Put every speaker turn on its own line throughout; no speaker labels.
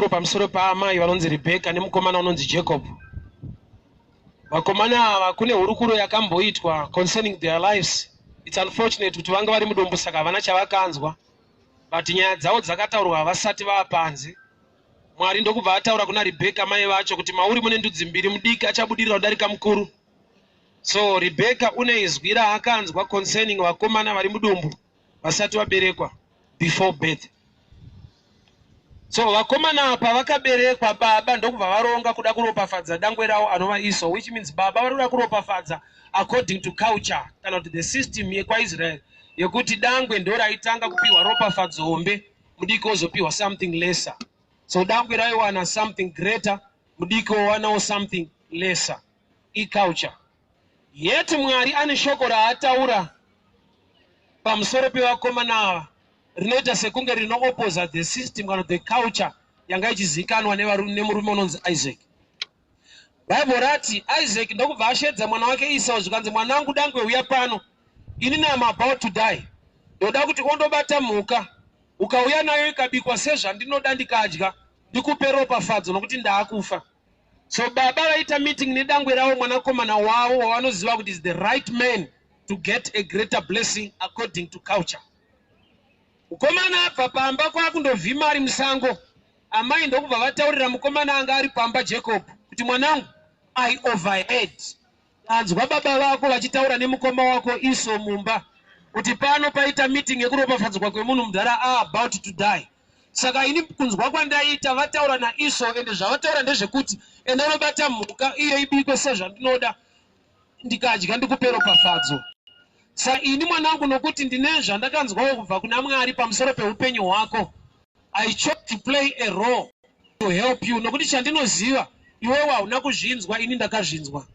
hurukuro pamusoro paamai vanonzi Rebheka nemukomana unonzi Jacob. Vakomana ava kune hurukuro yakamboitwa concerning their lives. It's unfortunate kuti vanga vari mudumbu saka havana chavakanzwa, but nyaya dzavo dzakataurwa havasati vaapanze. Mwari ndokubva ataura kuna Rebheka mai vacho kuti mauri mune ndudzi mbiri, mudiki achabudirira kudarika mukuru. So Rebheka une izwi raakanzwa concerning vakomana vari mudumbu vasati vaberekwa, before birth. So vakomana apa vakaberekwa, baba ndokubva varonga kuda kuropafadza dangwe ravo anova Esau, which means baba vari kuda kuropafadza according to culture kana kuti the system yekwaIsrael yekuti dangwe ndo raitanga kupiwa ropafadzo hombe, mudiki ozopiwa something lesser. So dangwe raiwana something greater, mudiki owanawo something lesser. Iculture. Yet Mwari ane shoko raataura pamusoro pevakomana ava rinoita sekunge rinooposa the system kana the culture yanga ichizikanwa nemurume unonzi Isaac. Bhaibheri rati Isaac ndokubva ashedza mwana wake Esau, zvikanzi, "Mwanangu dangwe, uya pano. Inini am about to die. Ndoda kuti ondobata mhuka, ukauya nayo ikabikwa sezvandinoda ndikadya, ndikupe ropafadzo nokuti ndaakufa." So baba vaita meeting nedangwe ravo, mwanakomana wavo wavanoziva kuti is the right man to get a greater blessing according to culture. Mukomana abva pamba kwakundovhima ari musango. Amai ndokubva vataurira mukomana anga ari pamba, Jacob, kuti, "Mwanangu, I overheard, ndanzwa baba vako vachitaura nemukoma wako Esau mumba kuti pano paita meeting yekuropafadzwa kwemunhu mudhara about to die. Saka ini kunzwa kwandaita vataura naEsau, ende zvavataura ndezvekuti enda unobata mhuka iyo ibikwe sezvandinoda, ndikadya ndikupe ropafadzo. Saka ini mwanangu, nokuti ndine zvandakanzwawo kubva kuna Mwari pamusoro peupenyu hwako, I chose to play a role to help you, nokuti chandinoziva iwewe hauna kuzvinzwa, ini ndakazvinzwa."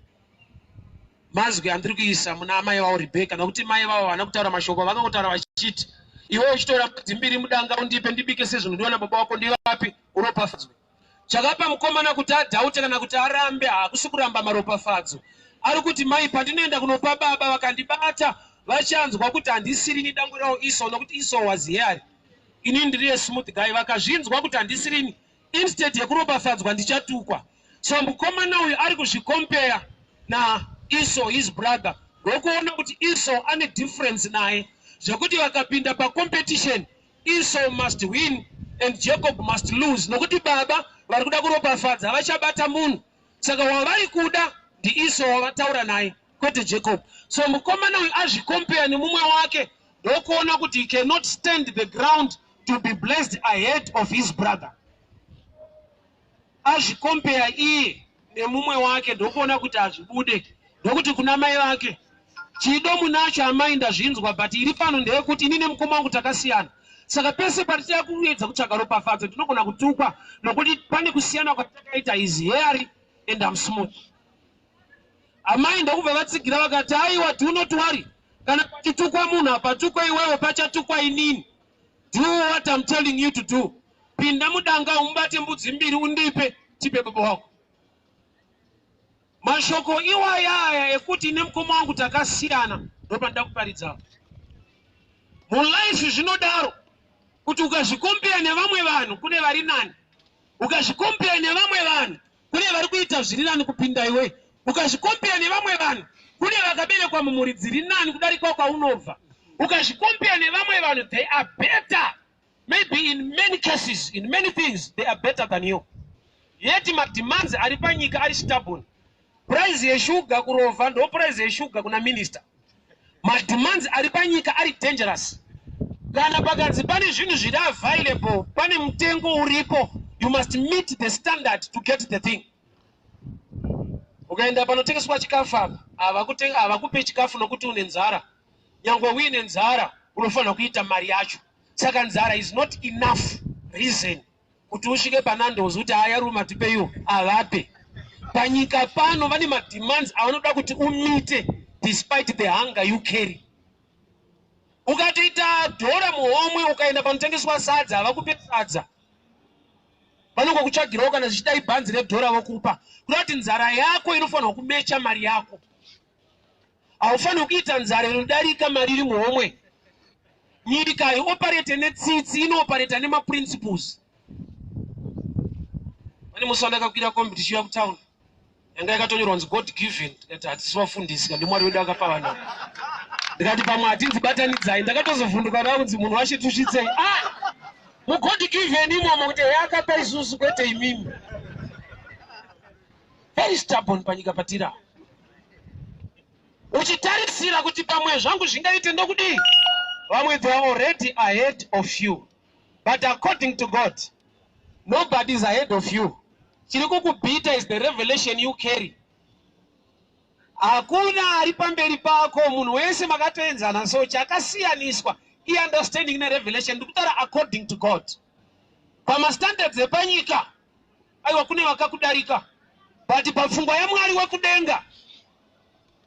Mazwi andiri kuisa muna amai vavo Rebheka, nokuti mai vavo havana kutaura mashoko, vakangotaura vachiti, "Iwe uchitora mbudzi mbiri mudanga undipe, ndibike sezvinodiwa nababa wako, ndivapi uropafadzwe." Chakapa mukomana kuti adhaute kana kuti arambe hakusi kuramba maropafadzo. Ari kuti, "Mai, pandinoenda kunopa baba, vakandibata vachanzwa kuti handisirini dangwe ravo Esau, nokuti Esau was hairy, ini ndiri smooth guy. Vakazvinzwa kuti handisirini, instead yekuropafadzwa ndichatukwa." So mukomana uyu ari kuzvicompare naEsau, his brother, ndokuona kuti Esau ane difference naye, zvekuti vakapinda pacompetition, Esau must win and Jacob must lose, nokuti baba vari kuda kuropafadza vachabata munhu, saka wavari kuda ndiEsau wavataura naye, kwete Jacob. So mukomana uyu azvicompare nemumwe wake, ndokuona kuti he cannot stand the ground to be blessed ahead of his brother. Azvicompare iye nemumwe wake, ndokuona kuti hazvibude, ndokuti kuna mai vake, "Chido munacho amai, ndazvinzwa, but iri pano ndeyekuti ini nemukoma wangu takasiyana. Saka pese patichaya kuedza kutsvaga ropafadzo tinogona kutukwa, nokuti pane kusiyana kwatakaita. Is hairy and am smooth." Amai ndokubva vatsigira vakati, "Aiwa, do not worry. Kana pachitukwa munhu hapatukwe iwewe, pachatukwa inini. Do what I'm telling you to do. Pinda mudanga, umubate mbudzi mbiri, undipe, tipe baba wako." Mashoko iwaya aya ekuti nemukoma wangu takasiyana ndopandida kuparidzapo. Mulife zvinodaro kuti ukazvicompare nevamwe vanhu, kune vari nani. Ukazvicompare nevamwe vanhu, kune vari kuita zviri nani kupinda iwe. Ukazvicompare nevamwe vanhu, kune vakaberekwa mumhuri dziri nani kudarika kwaunobva. Ukazvicompare nevamwe vanhu, they are better. Maybe in many cases, in many things, they are better than you. Yet mademands ari panyika ari stubborn. Price yeshuga kurovha ndo price yeshuga kuna minister. Mademands ari panyika ari dangerous. Kana pakanzi pane zvinhu zviri available, pane mutengo uripo, you must meet the standard to get the thing. Ukaenda panotengeswa chikafu apa, havakupe chikafu nokuti une nzara. Nyangwe uine nzara, unofanira kuita mari yacho. Saka nzara is not enough reason kuti usvike paNando's kuti, "Ayaruma, tipeiwo." Havape. Panyika pano vane mademands avanoda kuti umeete despite the hunger you carry. Ukatoita dhora muhomwe, ukaenda panotengeswa sadza, havakupe sadza, vanongokutsvagirawo kana zvichidai bhanzi redhora vokupa. Kuda kuti nzara yako inofanirwa kumecha mari yako. Haufaniri kuita nzara inodarika mari iri muhomwe. Nyika haioperate netsitsi, inooperate nemaprinciples. Pane musi wandakakwira kombi tichiuya kutauni, yanga yakatonyorwa kunzi "God Given". Ndikati, "Hatisi vafundisi, kandi Mwari wedu akapa vanhu." Ndikati, "Pamwe hatinzi batanidzai." Ndakatozovhunduka ndaa kunzi, "Munhu washe, tusvitsei." Ah, muGod Given imomo, kuti akapa isusu, kwete imimi. Very stubborn panyika patira, uchitarisira kuti pamwe zvangu zvingaite ndokudii. Vamwe, they are already ahead of you, but according to God, nobody is ahead of you. Chiri kukubhita is the revelation you carry. Hakuna ari pamberi pako, munhu wese makatoenzana. So chakasiyaniswa iunderstanding nerevelation. Ndikutaura according to God. Pamastandards epanyika, aiwa, kune vakakudarika, but papfungwa yaMwari wekudenga,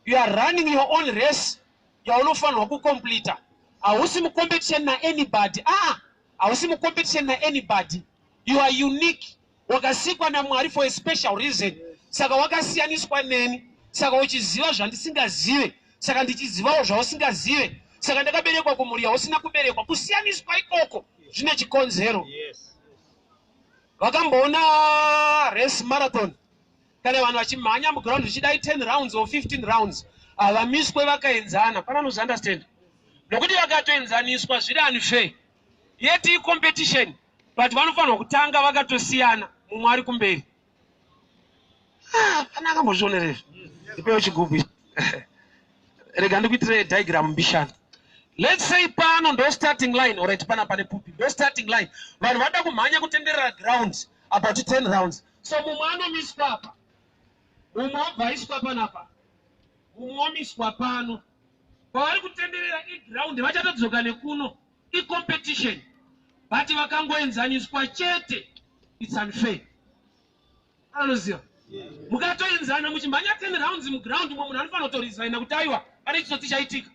you are running your own race yaunofanirwa kucompleta. Hausi mucompetition naanybody. Aa, hausi mucompetition naanybody. You are unique. Wakasikwa naMwari for a special reason. Saka wakasiyaniswa neni, saka uchiziva zvandisingazive, saka ndichizivawo zvausingazive, saka ndakaberekwa kumhuri yausina kuberekwa. Kusiyaniswa ikoko zvine chikonzero. Vakamboona race, marathon, kana vanhu vachimhanya muground zvichidai 10 rounds or 15 rounds, havamiswe vakaenzana. Pana anoziunderstand, nokuti vakatoenzaniswa zviri unfair. Yet icompetition, but vanofanirwa kutanga vakatosiyana, mumwe ari kumberi. Ah, pana akambozvionera izvi? Ndipewo chigubhu. Rega ndikuitire diagram mbishana. Let's say pano ndo starting line. Alright, pana pane pupi, ndo starting line. Vanhu vada kumhanya kutenderera ground about 10 rounds. So mumwe anomiswa apa, mumwe wobva aiswa panapa, mumwe womiswa pano. Kwavari kutenderera iground, vachatodzoka nekuno. Icompetition, but vakangoenzaniswa chete, it's unfair. Anoziva, mukatoenzana muchimhanya 10 rounds muground, mumwe munhu anofanira kutoresigna kuti, "Aiwa, pane chitsotsi chaitika.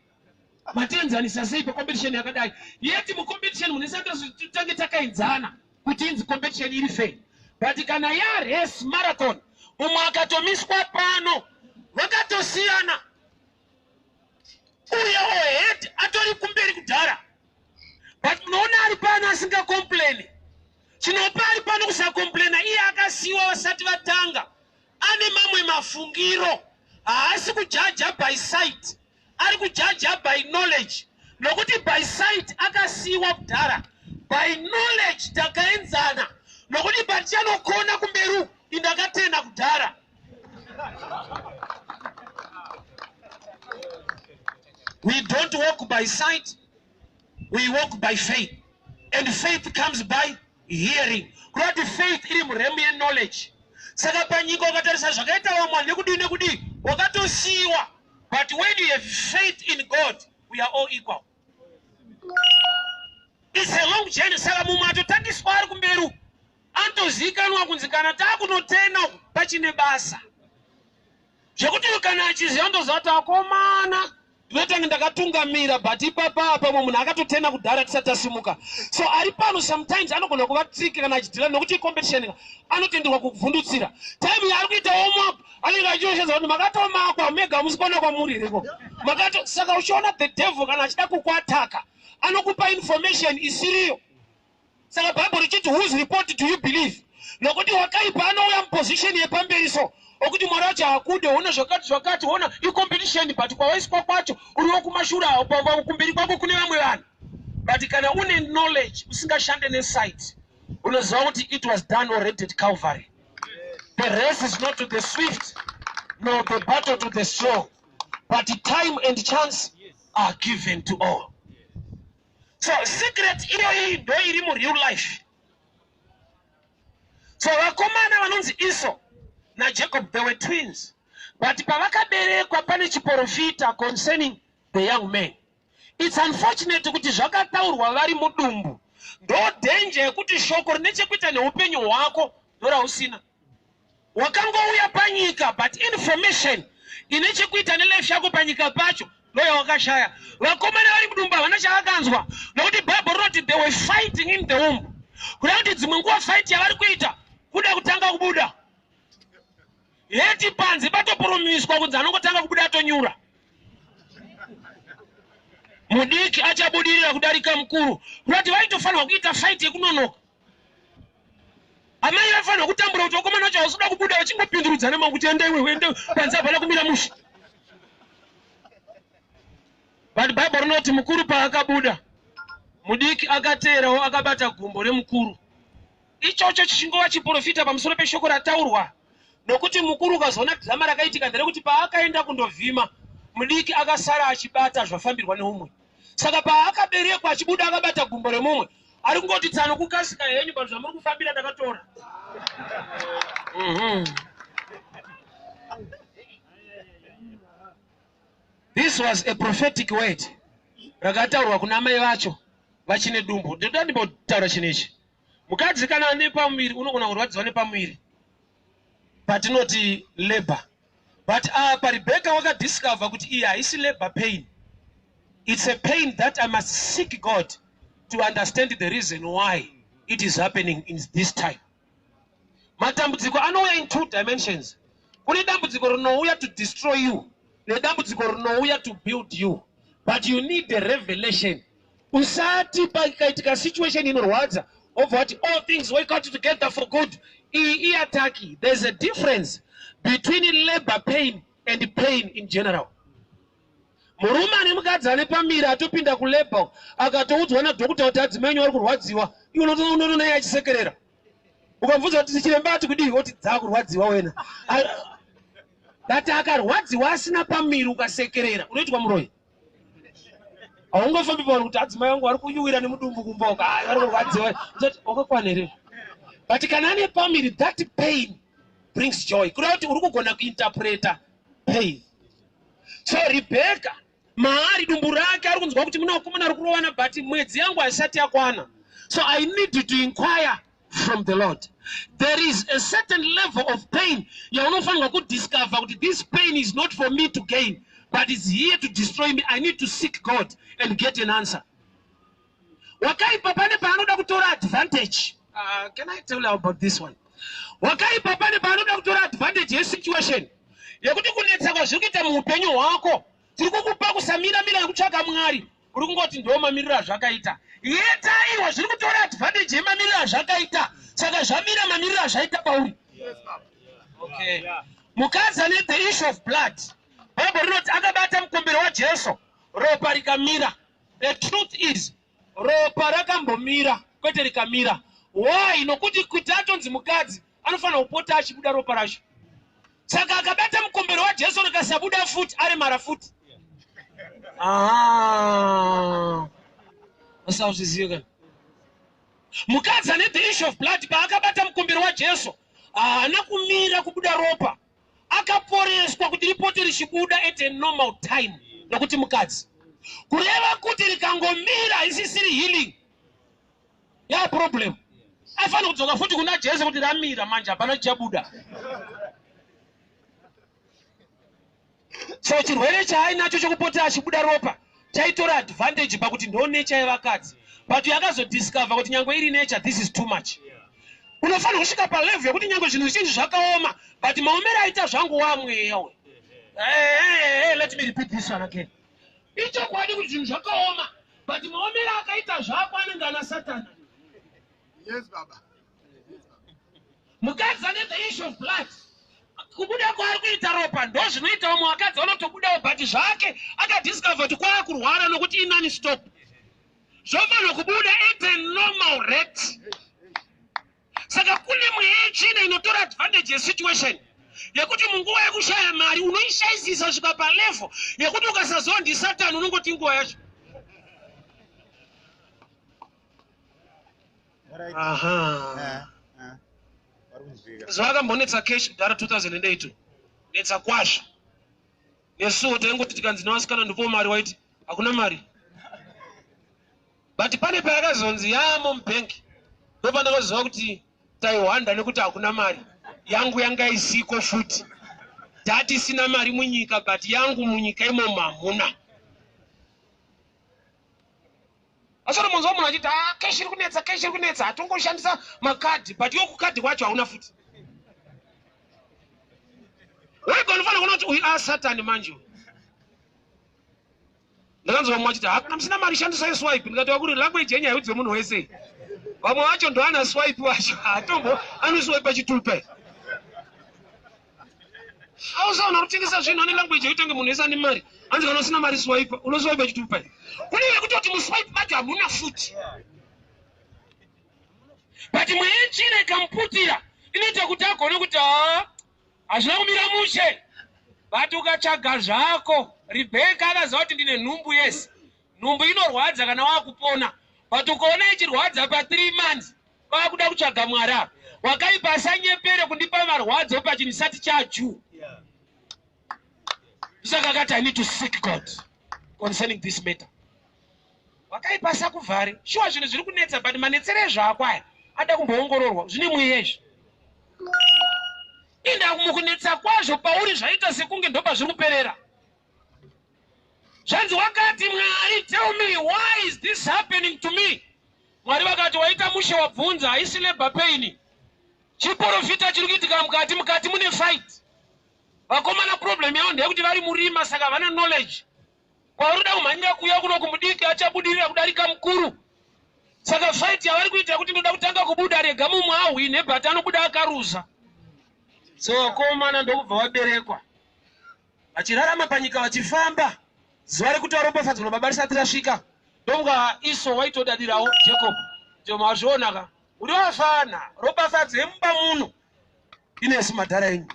Matienzanisa sei pacompetition yakadai?" Yet mucompetition munesaka titange takaenzana kuti inzi competition iri fair. But kana yarace, marathon, umwe akatomiswa pano, vakatosiyana. Uye ahead atori kumberi kudhara, but munoona ari pano asingacomplaini. Chinopa ari pano kusacomplaina, iye akasiyiwa vasati vatanga, ane mamwe mafungiro. Haasi kujudga by sight, ari kujudga by knowledge, nokuti by sight akasiyiwa kudhara. By knowledge takaenzana, nokuti patichanokona kumberi uku, indakatena kudhara. We don't walk by sight, we walk by faith, and faith comes by hearing. Kureva kuti faith iri murealm yeknowledge. Saka panyika ukatarisa zvakaita vamwe nekudii nekudii, wakatosiyiwa, but when you have faith in God, we are all equal. It's a long journey. Saka mumwe atotangiswa ari kumberi anotozivikanwa kunzi kana taakunotena pachine basa, zvekuti kana achiziva ndoziva kuti, "Akomana, ndinotange ndakatungamira, but ipapa pamwe munhu akatotena kudhara tisati tasimuka." So ari pano sometimes anogona kuva tricky kana achideala, nokuti icompetition, anotenderwa kuvhundutsira. Time yaari kuita warm up, anenge achiosvedza kuti makatomakwa mega, musi kuona kwamuri iriko makato. Saka uchiona the devil kana achida kukuattacka, anokupa information isiriyo. Saka Bhaibheri richiti, "Whose report do you believe?" Nokuti wakaipa anouya muposition yepamberi, so okuti Mwari wacho hakude, ona zvakati zvakati, ona icompetition, but kwawaiswa kwacho uriwo kumashure, kumberi kwako kune vamwe vanhu. But kana une knowledge, usingashande nesight, unoziva kuti it was done already at Calvary. The race is not to the swift, nor the battle to the strong, but time and chance are given to all. So secret iyoyi ndo iri mureal life. So vakomana vanonzi Esau naJacob, they were twins, but pavakaberekwa pane chiprofita concerning the young man. It's unfortunate kuti zvakataurwa vari mudumbu. Ndo danger yekuti shoko rine chekuita neupenyu hwako ndorausina. Wakangouya panyika, but information ine chekuita nelife yako panyika pacho ndoyawakashaya. Vakomana vari mudumbu havana chavakanzwa, nokuti Bhaibheri rinoti they were fighting in the womb. Kuda kuti dzimwe nguva fight yavari kuita kuda kutanga kubuda, yet panze patopromiswa kunzi anongotanga kubuda atonyura. Mudiki achabudirira kudarika mukuru. Kuda kuti vaitofanirwa kuita fight yekunonoka. Amai vafanirwa kutambura kuti vakomana vacho havasi kubuda vachingopindurudzana makuti enda iwe, ende panze, hapana kumira mushe. But Bible rinoti mukuru paakabuda, mudiki akateerawo akabata gumbo remukuru. Ichocho chichingova chiprofita pamusoro peshoko rataurwa, nokuti mukuru, ukazoona dhirama rakaitika nderekuti paakaenda kundovhima, mudiki akasara achibata zvafambirwa neumwe. Saka paakaberekwa achibuda akabata gumbo remumwe, ari kungoti, "Tsano, kukasika henyu, but zvamuri kufambira ndakatora." This was a prophetic word rakataurwa kuna mai vacho vachine dumbu. Ndoda ndimbotaura chinhu ichi. Mukadzi kana ane pamuviri unogona kurwadziwa nepamuviri patinoti labor, but apa Rebecca wakadiscover kuti iyi haisi labor pain. It's a pain that I must seek God to understand the reason why it is happening in this time. Matambudziko anouya in two dimensions. Kune dambudziko rinouya to destroy you nedambudziko rinouya to build you, but you need the revelation. Usati pakaitika situation inorwadza obva wati, "All things work out together for good." Iyi iattack. There's a difference between labor pain and pain in general. Murume ane mukadzi ane pamiri atopinda kulabour, akatoudzwa nadhokota kuti adzimai enyu ari kurwadziwa, iwe unotoona iye achisekerera. Ukamubvunza kuti chiremba ati kudii, oti dzakurwadziwa wena. But akarwadziwa asina pamiri, ukasekerera unoitwa muroyi. Haungofambi pavanhu kuti adzimai vangu vari kunyuwira nemudumbu kumboka, vari kurwadziwa. Wakakwana here? But kana ane pamiri, that pain brings joy, kureva kuti uri kugona kuinterpreta pain. So Rebheka maari dumbu rake ari kunzwa kuti muna vakomana ari kurovana, but mwedzi yangu haisati yakwana, so I need to inquire from the Lord. There is a certain level of pain yaunofanirwa kudiscover kuti this pain is not for me to gain, but is here to destroy me. I need to seek God and get an answer. Wakaipa pane paanoda kutora advantage. Can I tell you about this one? Wakaipa pane paanoda kutora advantage yesituation yekuti kunetsa kwazviri kuita muupenyu hwako, tiri kukupa kusamira-mira nekutsvaka Mwari, uri kungoti ndo mamiriro azvakaita. Yetaiwa zviri kutora advantage yemamiriro azvakaita, saka zvamira mamiriro azvaita pauri. Okay. Mukadzi ane the issue of blood, Bhaibheri rinoti akabata mukombero waJesu, ropa rikamira. The truth is ropa rakambomira, kwete rikamira. Why? Nokuti kuti atonzi mukadzi anofanira kupota achibuda ropa racho. Saka akabata mukombero waJesu rikasabuda futi, aremara futi. Aha, usauzvizive kana mukadzi ane the issue of blood paakabata mukombero waJesu, haana kumira kubuda ropa. Akaporeswa kuti ripote richibuda at a normal time, nokuti mukadzi. Kureva kuti rikangomira haisisiri healing, yaproblem. Aifanira kudzoka futi kuna Jesu kuti ramira manje, hapana chichabuda. So chirwere chaainacho chokupota achibuda ropa chaitora advantage pakuti ndo nature yevakadzi, but yakazodiscover kuti nyange iri nature, this is too much. Unofanira kusvika palevel yekuti nyange zvinhu zvichinji zvakaoma, but maomero aita zvangu wamweya we. Hey, hey, hey, let me repeat this one again. Ichokwadi kuti zvinhu zvakaoma, but maomero akaita zvako anenge ana Satani.
Yes, Baba.
Mukadzi ane the issue of blood, kubuda kwaari kuita ropa ndo zvinoita vamwe vakadzi vanotobudawo, but zvake akadiscover kuti kwaakurwara nokuti inani stop, zvofanira kubuda at a normal rate. Saka kune mweya yetsvina inotora advantage yesituation yekuti munguva yekushaya mari unoishayisisa kusvika palevel yekuti ukasaziva ndisatani, unongoti nguva yacho.
Alright.
Aha.
Vari kunzwika.
Zvakambonetsa cash kudhara 2008, netsa kwazvo. Nesuwo taingoti tikanzi nevasikana, "Ndipo mari," waiti hakuna mari. But pane payakazonzi yamo mubhengi, ndopandakaziva kuti taihwanda nekuti hakuna mari. Yangu yanga isiko futi, tatisina mari munyika, but yangu munyika imomo hamuna. Asi munzwa munhu achiti, "Ah, cash iri kunetsa, cash iri kunetsa, hatongoshandisa makadhi," but iwo kukadhi kwacho hauna futi. Wega unofanira kuona kuti uyu asatani manje uyu. Ndakanzwa mumwe achiti, "Hakuna musina mari, shandisai swipe." Ndikati, "Wakuri language yenyu haiudzwe munhu wese." Vamwe vacho ndoana swipe vacho, hatombo anoswipa chitupa. Ausaona kutengesa zvinhu ane language yekutange munhu wese ane mari. Hanzi kana usina mari swipe, unoswipa chitupa. Kune vekutoti muswipe macho hamuna futi. But mweya yetsvina ikamuputira inoita kuti agone kuti haa, hazvina kumira mushe. But ukatsvaga zvako, Rebecca akaziva kuti ndine nhumbu. Yes, nhumbu inorwadza kana wakupona, but ukaona ichirwadza pa3 months, vakuda kutsvaga Mwari apa. Wakaipa asanyepere kundipa marwadzo pachinhu chisati chaju. Saka akati, "I need to seek God concerning this matter." Wakaipa sakuvhare shuwa zvinhu zviri kunetsa, but manetsero ezvako aya ada kumboongororwa. Zvine mweya izvi. Inda mukunetsa kwazvo pauri zvaita sekunge ndopazviri kuperera. Zvanzi wakati, "Mwari, tell me, why is this happening to me?" Mwari vakati, "Waita mushe wabvunza. Haisi labor pain, chiprofita chiri kuitika mukati. Mukati mune fight. Vakomana, problem yavo ndeyekuti vari murima, saka havana knowledge. Kwauri kuda kumhanyira kuuya kuno kumudiki achabudirira kudarika mukuru. Saka fight yavari kuita kuti ndoda kutanga kubuda, rega mumwe ahwine, but anobuda akaruza." So vakomana ndokubva vaberekwa vachirarama panyika, vachifamba. Zuva rekuti varopafadzwa nababa risati rasvika, ndokunga Iso waitodadirawo Jacob. Ndio mazviona ka, uri wafana ropafadzo yemumba muno inesi madhara enyu.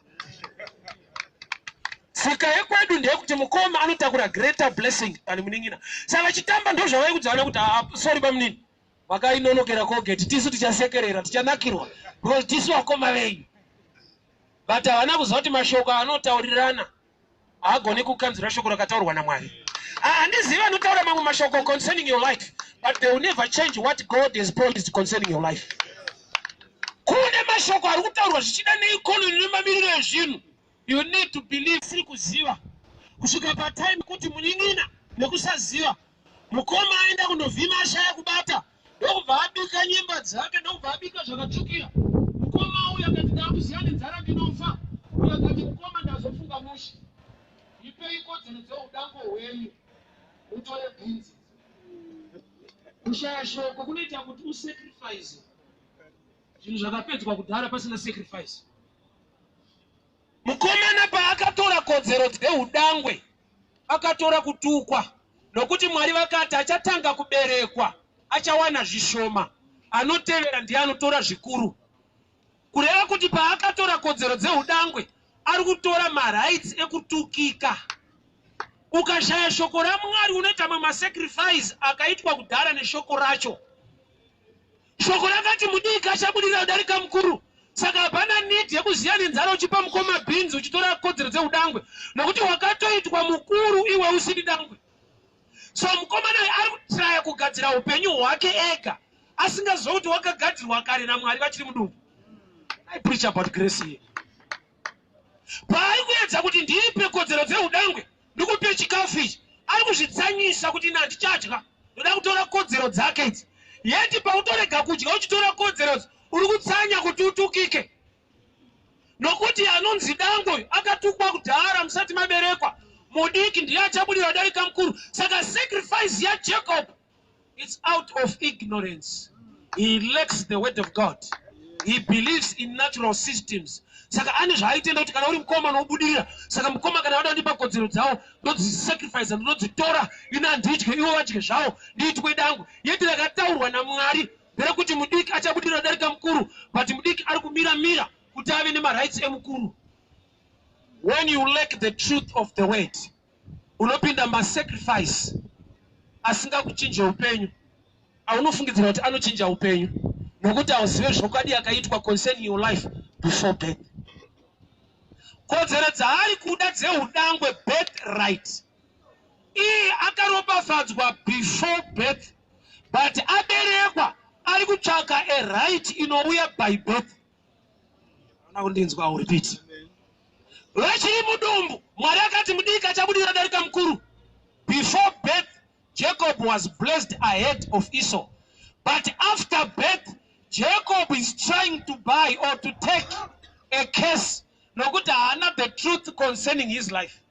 Tsika yekwedu ndeyekuti mukoma anotakura greater blessing than munin'ina. Saka vachitamba, ndo zvavaikudzana kuti, "Ah, sorry bamunini, makainonokera Colgate, tisu tichasekerera, tichanakirwa because tisu vakoma venyu." But havana kuziva kuti mashoko anotaurirana haagoni kukanzura shoko rakataurwa naMwari. Handizivi anotaura mamwe mashoko concerning your life, but they will never change what God has promised concerning your life. Kune mashoko ari kutaurwa zvichida neeconomy nemamiriro ezvinhu. You need to believe. Siri kuziva kusvika patime kuti munin'ina nekusaziva, mukoma aenda kundovhima, ashaya kubata, ndokubva abika nyemba dzake, ndokubva abika zvakatsvukira. Mukoma uyu akati, "Ndakuziva nenzara ndinofa." Uyu akati, "Mukoma, ndazofunga mushe, ipei kodzero dzeudango hwenyu mutore bhinzi." Kushaya shoko kunoita kuti usacrifice zvinhu zvakapedzwa kudhara pasina sacrifice. Mukomana paakatora kodzero dzeudangwe, akatora kutukwa, nokuti Mwari vakati achatanga kuberekwa achawana zvishoma, anotevera ndiye anotora zvikuru. Kureva kuti paakatora kodzero dzeudangwe, ari kutora marights ekutukika. Ukashaya shoko raMwari, unoita mamwe masacrifice akaitwa kudhara neshoko racho. Shoko rakati mudiki achabudirira kudarika mukuru, saka hapana need yekuziya nenzara uchipa mukoma bhinzi uchitora kodzero dzeudangwe, nokuti wakatoitwa mukuru iwe usiri dangwe. So mukomana uyu ari kutraya kugadzira upenyu hwake ega, asingaziva kuti wakagadzirwa kare naMwari vachiri mudumbu. I preach about grace here. Paari kuedza kuti ndiipe kodzero dzeudangwe, ndikupe chikafu ichi, ari kuzvitsanyisa kuti ina handichadya, ndoda kutora kodzero dzake idzi. Yeti pautorega kudya uchitora kodzero idzi, uri kutsanya kuti utukike, nokuti anonzi dangwe akatukwa kudhara musati maberekwa. Mudiki ndiye achabudira darika mukuru. Saka sacrifice yaJacob, it's out of ignorance. He lacks the word of God. He believes in natural systems. Saka ane zvaaitenda kuti kana uri mukoma unobudirira. Saka mukoma kana vada kundipa kodzero dzavo, ndodzisacrifice, ndinodzitora ini, handidye, ivo vadye zvavo, ndiitwe dangwe. Yeti rakataurwa naMwari nderekuti mudiki achabudirira darika mukuru, but mudiki ari kumira-mira kuti ave nemarights emukuru. When you lack the truth of the word, unopinda masacrifice asingakuchinje upenyu aunofungidzira kuti anochinja upenyu, nokuti hauzive zvokwadi yakaitwa concerning your life before birth. Kodzero dzaari kuda dzeudangwe, birth right, iye akaropafadzwa before birth, but aberekwa ari kutsvaka a right inouya by birth. Ona kundinzwa, repeat. Vachiri mudumbu, Mwari akati mudiki achabudira darika mukuru. Before birth, Jacob was blessed ahead of Esau, but after birth, Jacob is trying to buy or to take a curse, nokuti haana the truth concerning his life.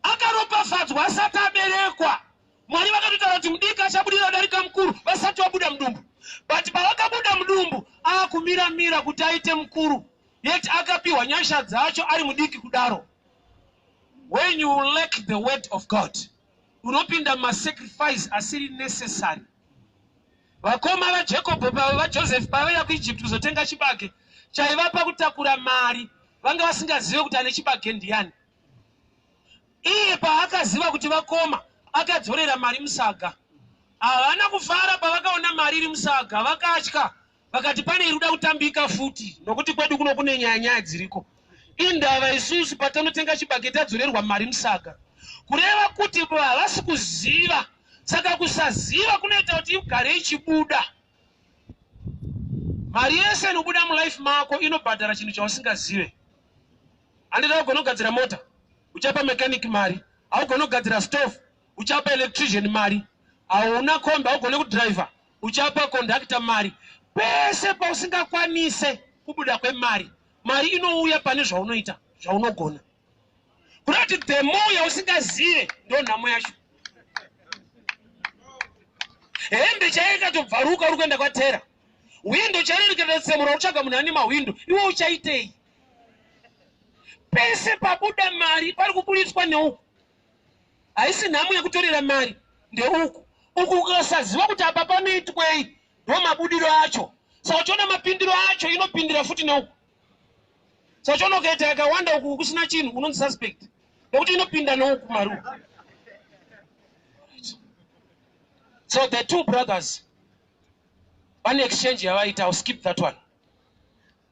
Akaropafadzwa asati aberekwa. Mwari vakatotaura kuti mudiki achabudira darika mukuru vasati vabuda mudumbu. But pavakabuda mudumbu, aakumira-mira kuti aite mukuru, yet akapiwa nyasha dzacho ari mudiki kudaro. When you lack the word of God, unopinda masacrifice asiri necessary. Vakoma vaJacob, vaJoseph, pavaiya kuEgypt kuzotenga chibage, chaivapa kutakura mari, vanga vasingazive kuti ane chibage ndiani. Iye paakaziva kuti vakoma, akadzorera mari musaga. Havana kufara pavakaona mari iri musaga, vakatya, vakati pane iri kuda kutambika futi, nokuti kwedu kuno kune nyaya nyaya dziriko. Indava isusu patanotenga chibage tadzorerwa mari musaga? Kureva kuti havasi kuziva. Saka kusaziva kunoita kuti igare ichibuda mari yese inobuda mulife mako. Inobhadhara chinhu chausingazive. Handida kugona kugadzira mota, uchapa mechanic mari. Haugoni kugadzira stove, uchapa electrician mari. Hauna kombi, haugoni kudhiraivha, uchapa conductor mari. Pese pausingakwanise kubuda kwemari, mari inouya pane zvaunoita, zvaunogona. Kuda kuti the more yausingazive, ndo nhamo yacho. Hembe chaiyo ikatobvaruka, uri kuenda kwatera. Hwindo chairo rikatotsemura, utsvaga munhu ane mahwindo. Iwe uchaitei? Pese pabuda mari pari kuburitswa neuku. Haisi nhamo yekutorera mari, ndeuku uku. Ukasaziva kuti apa panoitwei, ndo mabudiro acho. Saka uchiona mapindiro acho, inopindira futi neuku. Saka uchiona ukaita yakawanda uku kusina chinhu, unonzi suspect, nekuti inopinda neuku mari uku. So the two brothers pane exchange yavaita. I'll skip that one.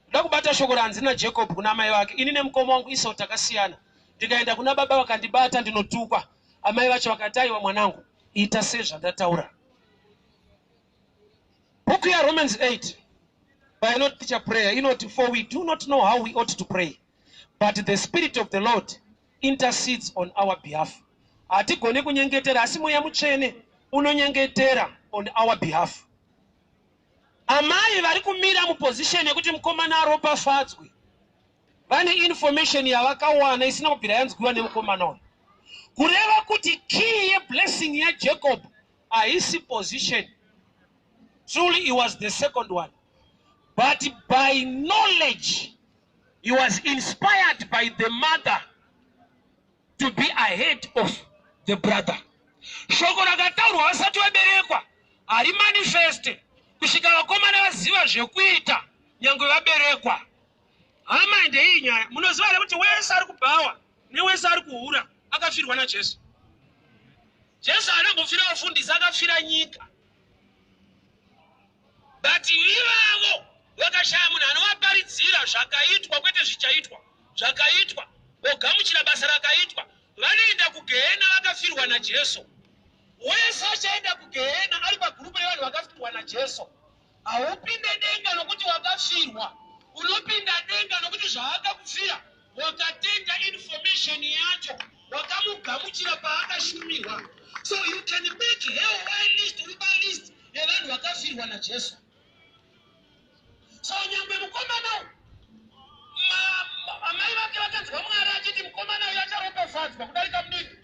Ndoda kubata shoko ranzi naJacob kuna amai vake: "Ini nemukoma wangu Esau takasiyana. Ndikaenda kuna baba vakandibata, ndinotukwa." Amai vacho vakati, "Aiwa mwanangu, ita sezvandataura." Bhuku yaRomans 8 painoticha prayer, inoti, "For we do not know how we ought to pray, but the Spirit of the Lord intercedes on our behalf." Hatigoni kunyengetera, asi Mweya Mutsvene unonyengetera on our behalf. Amai vari kumira muposition yekuti mukomana aropafadzwe vane information yavakawana isina kubvira yanzwiwa nemukomana uyu. Kureva kuti key yeblessing yaJacob haisi position. Truly he was the second one, but by knowledge he was inspired by the mother to be ahead of the brother. Shoko rakataurwa vasati vaberekwa harimanifeste kusvika vakomana vaziva zvekuita nyange vaberekwa. Hama, ndeiyi nyaya. Munoziva here kuti wese ari kubhawa newese ari kuhura akafirwa naJesu? Jesu haana kumbofira vafundisi, akafira nyika. But ivavo vakashaya munhu anovaparidzira zvakaitwa, kwete zvichaitwa, zvakaitwa, vogamuchira basa rakaitwa, vanoenda kugehena vakafirwa naJesu. Wese achaenda kugehena ari pagurupu revanhu vakafirwa naJesu. Haupinde denga nokuti wakafirwa, unopinda denga nokuti zvaakakufira wakatenda information yacho, wakamugamuchira paakashumirwa. So you can make hell list, uri palist yevanhu vakafirwa naJesu. So nyangwe mukomana, amai vake vakanzwa Mwari achiti mukomana uyu acharopafadzwa kudarika mudiki,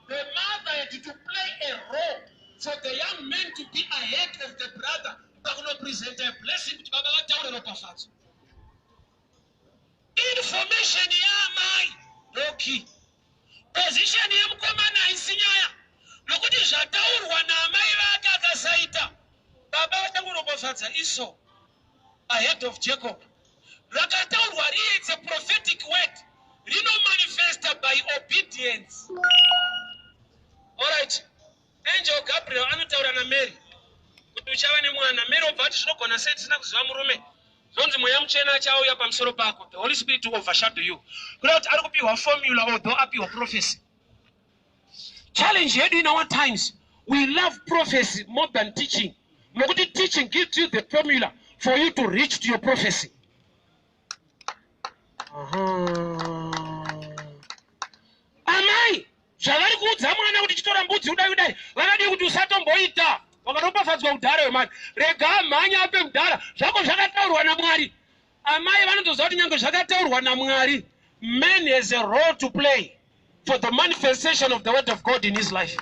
the mother had to play a role for the young man to be ahead of the brother pakunopresenta a blessing kuti baba vataure ropafadzo. Information yaamai ndoki. Position yemukomana haisi nyaya, nokuti zvataurwa naamai vake akasaita, baba vachangoropafadza Esau ahead of Jacob. Rakataurwa riye, it's a prophetic word, rinomanifesta by obedience. Alright, angel Gabriel anotaura naMary kuti uchava nemwana. Mary obva ati, "Zvinogona sei tisina kuziva murume?" Zvonzi Mweya Mutsvene achauya pamusoro pako, the Holy Spirit will overshadow you. Kuda kuti ari kupiwa formula, although apiwa prophecy. Challenge yedu in our times, we love prophecy more than teaching, nokuti teaching gives you the formula for you to reach to your prophecy. Amai zvavari kuudza mwana kuti chitora mbudzi, udai udai, vakadii kuti usatomboita? Wakatopafadzwa kudhara wemani, rega mhanya ape kudhara zvako. Zvakataurwa naMwari. Amai vanotoziva kuti nyange zvakataurwa naMwari, man has a role to play for the manifestation of the word of God in his life.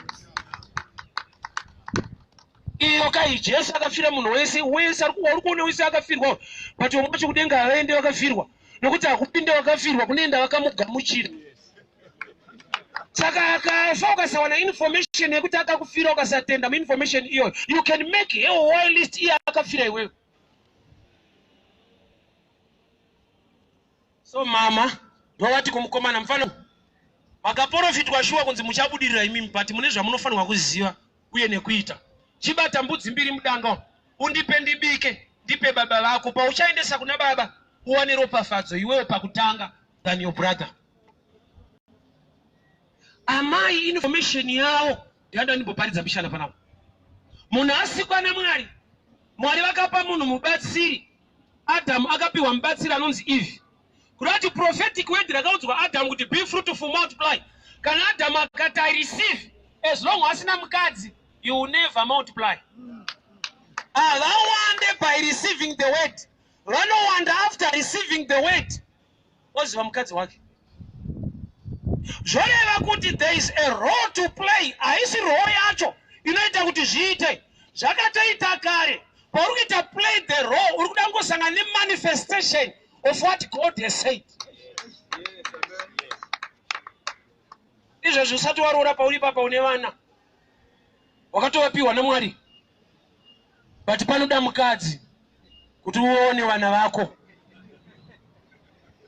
Iyo kai Jesu akafira munhu wese, wese ari kuona wese akafirwa, but vamwe vacho kudenga havaende vakafirwa, nokuti hakupinde vakafirwa, kunoenda vakamugamuchira. Saka akafa ukasawana information yekuti akakufira, ukasatenda muinformation iyoyo, you can make hell whilst iye akafira iwewe. So mama ndovati kumukomana, mufana makaprofitwa shuwa kunzi muchabudirira imimi, but mune zvamunofanirwa kuziva uye nekuita. Chibata mbudzi mbiri mudanga, undipe ndibike, ndipe baba vako. Pauchaendesa kuna baba uwane ropafadzo iwewe pakutanga than your brother. Amai information yavo ndiyanda ndimboparidza mishana panapa. Munhu asikwa naMwari, Mwari vakapa munhu mubatsiri. Adamu akapiwa mubatsiri anonzi Eve. Kuda kuti prophetic word rakaudzwa Adamu kuti be fruitful, multiply. Kana Adamu akati I receive, as long asina mukadzi, you will never multiply. Havawande by receiving the word, vanowanda after receiving the word. Oziva mukadzi wake. Zvoreva kuti there is a role to play. Haisi role yacho inoita kuti zviite, zvakatoita kare. Pauri kuita play the role, uri kuda kungosangana nemanifestation of what God has said. Izvezvi usati waroora, pauri papa une vana wakatovapiwa naMwari, but panoda mukadzi kuti uone vana vako.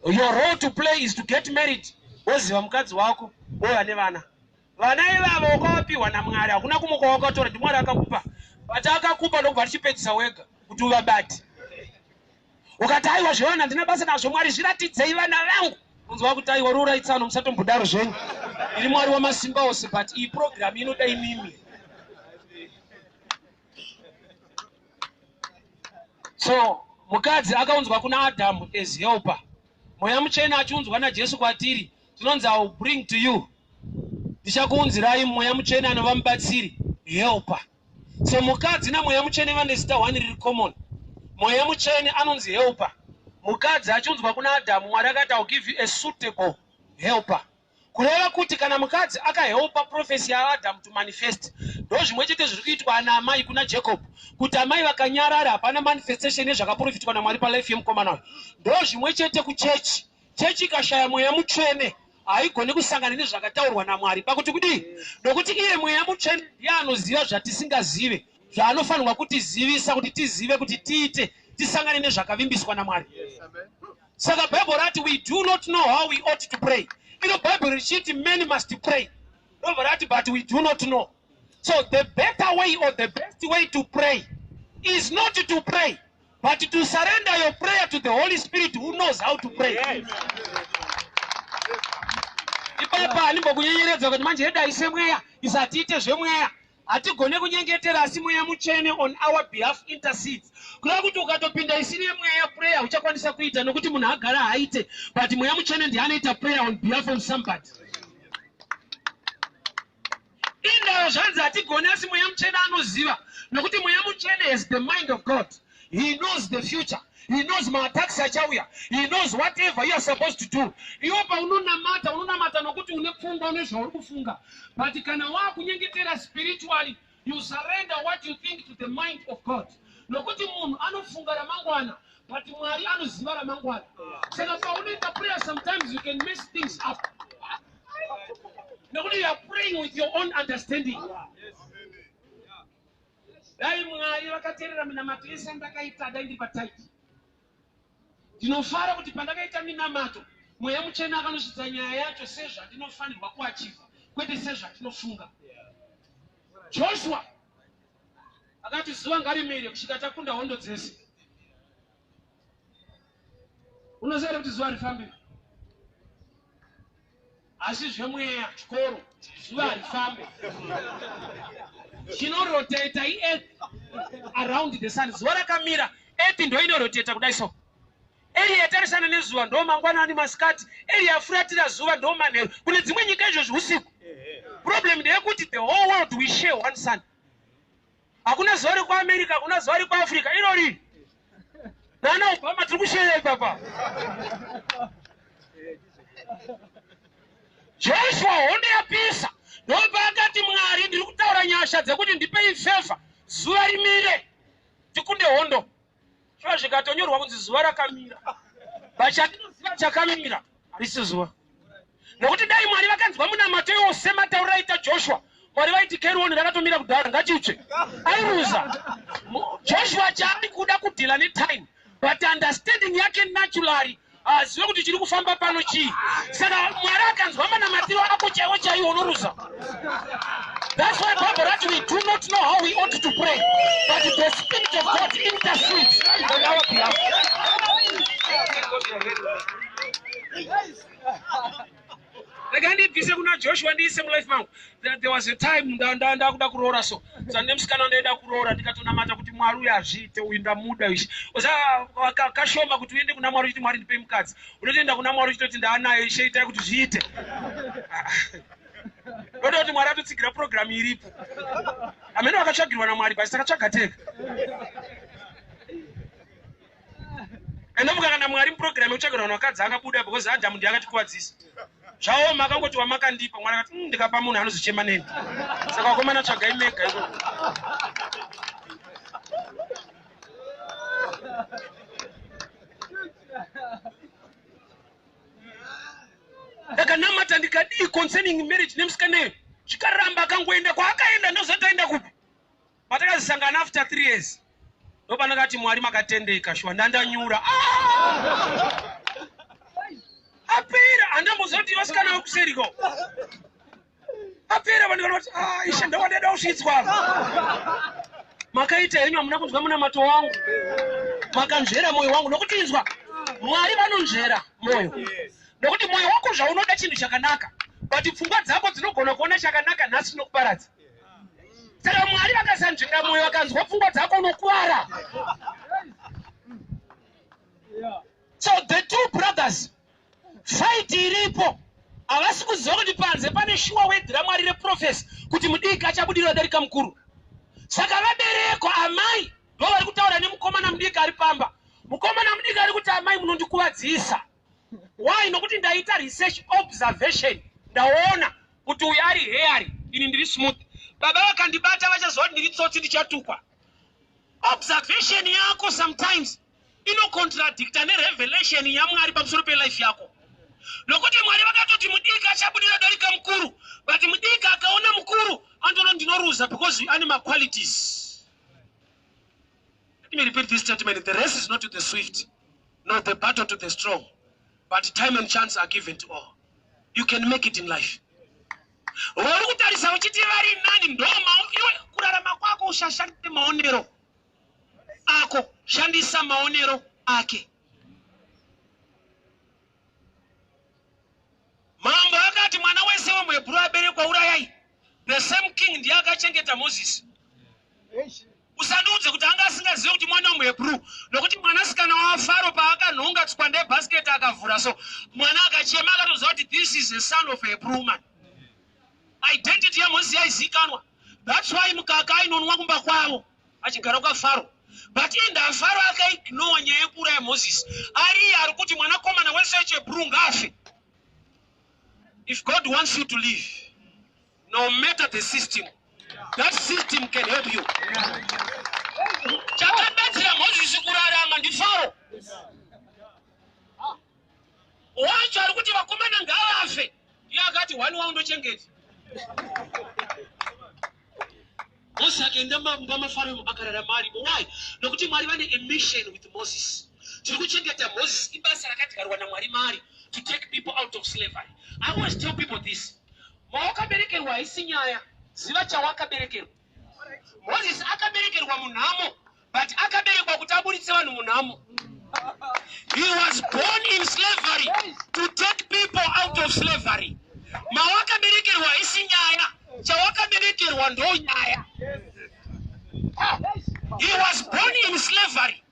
Your role to play is to get married, woziva mukadzi wako, wova nevana. Vana ivavo wakavapiwa naMwari, hakuna kumwe kwawakatora, ndimwari akakupa. But akakupa ndokubva tichipedzisa wega kuti uvabate. Ukati aiwa, zvevana handina basa nazvo, Mwari zviratidzei vana vangu, unzwa kuti aiwa, rorai tsano, musatombodaro zvenyu, iri Mwari wamasimba ose, but iyi program inoda imimi. So mukadzi akaunzwa kuna Adamu as helper, Mweya Mutsvene achiunzwa naJesu kwatiri. Tinonzi I will bring to you, ndichakuunzirai Mweya Mutsvene anova mubatsiri, helper. So mukadzi naMweya Mutsvene vane zita one riri common. Mweya Mutsvene anonzi helper. Mukadzi achiunzwa kuna Adamu, Mwari akati, "I will give you a suitable helper." Kureva kuti kana mukadzi akahelpa prophecy yaAdamu to manifest, ndo zvimwe chete zviri kuitwa naamai kuna Jacob, kuti amai vakanyarara hapana manifestation yezvakaprofitwa naMwari palife yemukomana uyu. Ndo zvimwe chete kuchechi. Chechi ikashaya Mweya Mutsvene haigoni kusangana nezvakataurwa naMwari. Pakuti kudii? Nokuti iye Mweya Mutsvene ndiye anoziva zvatisingazive, zvaanofanirwa kutizivisa kuti tizive, kuti tiite, tisangane nezvakavimbiswa naMwari. Saka Bhaibheri rati we do not know how we ought to pray. Ino Bhaibheri richiti men must pray, ndobva rati but we do not know. So the better way or the best way to pray is not to pray, but to surrender your prayer to the Holy Spirit who knows how to pray. Ipapa handimbokunyenyeredza kuti manje edai semweya, isatiite zvemweya. Hatigone kunyengetera, asi Mweya Mutsvene on our behalf intercedes. Kureva kuti ukatopinda isiri yemweya prayer uchakwanisa kuita, nokuti munhu agara haaite, but Mweya Mutsvene ndiye anoita prayer on behalf of somebody. Indawo zvanzi hatigoni, asi Mweya Mutsvene anoziva, nokuti Mweya Mutsvene has the mind of God. He knows the future, he knows maattacks achauya, he knows whatever you are supposed to do. Iwo paunonamata, unonamata nokuti une pfungwa, une zvauri kufunga, but kana waakunyengetera spiritually, you surrender what you think to the mind of God, nokuti munhu anofunga ramangwana, but Mwari anoziva ramangwana. Saka paunoita prayer, sometimes you can mess things up, nokuti you are praying with your own understanding. Dai Mwari vakateerera minamato yese yandakaita, dai ndiri patight. Ndinofara kuti pandakaita minamato, Mweya Mutsvene akanosvitsa nyaya yacho sezvandinofanirwa kuachieva, kwete sezvatinofunga. Joshua akati zuva ngarimire kusvika takunda hondo dzese. Unoziva here kuti zuva rifambe? Asi zvemweya chikoro, zuva harifambe. Chinorotata iearth around the sun. Zuva rakamira, earth ndo inorotata kudai. So area yatarisana nezuva ndo mangwanani, masikati. Area yafuratira zuva ndo manheru. Kune dzimwe nyika izvozvi usiku. Problem ndeyekuti the whole world we share one sun. Hakuna zuva rekuAmerica, hakuna zuva rekuAfrica irori. Nana Obama tiri kushare ipapa. Joshua, hondo yapisa, ndopaakati, "Mwari, ndiri kutaura nyasha dzekuti ndipei favour." Zuva rimire tikunde hondo. Shuwa zvikatonyorwa kunzi zuva rakamira. But chandinoziva chakamira harisi zuva. Nokuti dai Mwari vakanzwa munamato iwo sematauriro aita Joshua, Mwari vaiti carry on rakatomira kudhara ngachitsve. Airuza. Joshua chaari kuda kudhila netime but understanding yake naturally haazive kuti chiri kufamba pano chii. Saka Mwari akanzwa manamatiro ako chaiwo chaiwo unoruza. That's why Bible rati we do not know how we ought to pray, but the Spirit of God intercedes on our behalf. Rega ndibvise kuna Joshua ndiise mulife mangu. There was a time ndakuda kuroora so. Saka nemusikana ndaida kuroora ndikatonamata kuti Mwari uyu azviite uyu ndamuda ishe. Kashoma kuti uende kuna Mwari uchiti Mwari ndipei mukadzi. Unotoenda kuna Mwari uchitoti ndaanaye ishe itai kuti zviite. Ndoda kuti Mwari atotsigira program iripo. Amene vakatsvagirwa naMwari but takatsvaga tega. Endomuka kana Mwari muprogram yekutsvagira vanhu vakadzi akabuda because Adamu ndiye akatikuvadzisa. Zvaoma akangoti wamakandipa Mwari akati ndikapa munhu anozochema neni. Saka vakomana tsvagai mega ikoko. Ndakanamata ndikadii concerning marriage nemusikana iyo zvikaramba akangoenda kwaakaenda ndozataenda kupi patakazosangana after 3 years ndopandakati Mwari makatendeka shuwa ndandanyura. Ah! Apera handambozoti vasikana vekuseriko apera vanhu vanoti ah, ishe ndowandada kusvitswa makaita henyu hamuna kunzwa munamato wangu makanzvera mwoyo wangu nokuti inzwa Mwari vanonzvera mwoyo nokuti mwoyo wako zvaunoda chinhu chakanaka but pfungwa dzako dzinogona kuona chakanaka nhasi chinokuparadza. Saka Mwari vakasanzvera mwoyo vakanzwa pfungwa dzako unokuvara. So the two brothers fight iripo havasi kuziva kuti panze pane shuwa wedhi raMwari reprofesi kuti mudiki achabudirira darika mukuru. Saka vaberekwa amai ndo vari kutaura nemukomana mudiki ari pamba. Mukomana mudiki ari kuti amai munondikuvadzisa. Why? Nokuti ndaita research observation ndaona kuti uyu ari hairy ini ndiri smooth. Baba vakandibata vachaziva kuti ndiri tsotsi ndichatukwa. Observation yako sometimes inocontradicta nerevelation yaMwari pamusoro pelife yako. Nokuti Mwari vakatoti mudiki achabudira darika mukuru, but mudiki akaona mukuru anotoona ndinoruza because ane maqualities. Let me repeat this statement. The race is not to the swift, nor the battle to the strong, but time and chance are given to all. You can make it in life. Uri kutarisa uchiti vari nani ndo iwe kurarama kwako ushashandise maonero ako, shandisa maonero ake. Mambo akati mwana wese wemuHebrew aberekwa urayai. The same king ndiye akachengeta Moses. Usandiudze kuti anga asingazive kuti mwana wemuHebrew, nokuti mwanasikana waFaro paakanhonga tswanda yebasket akavhura so mwana akachema akatoziva kuti this is a son of a Hebrew woman. Identity yaMoses yaizikanwa. That's why mukaka ainonwa kumba kwavo achigara kwaFaro. But inda Faro akaignore nyaya yekuuraya Moses. Ari iye ari kuti mwanakomana wese wechiHebrew ngaafe. If God wants you to live, no matter the system, that system can help you. Chakabatsira Moses kurarama ndiFaro. Wacho ari kuti vakomana ngavafe, iye akati one waundochengeta. Moses akaenda mumba maFaro akararama arimo. Why? Nokuti Mwari vane a mission with Moses. Tiri kuchengeta Moses ibasa rakadyarwa naMwari maari to take people out of slavery. I always tell people this. Mawakaberekerwa haisi nyaya. Ziva chawakaberekerwa. Moses akaberekerwa munhamo, but akaberekwa kuti aburitse vanhu munhamo. He was born in slavery to take people out of slavery. Mawakaberekerwa haisi nyaya. Chawakaberekerwa ndo nyaya. He was born in slavery,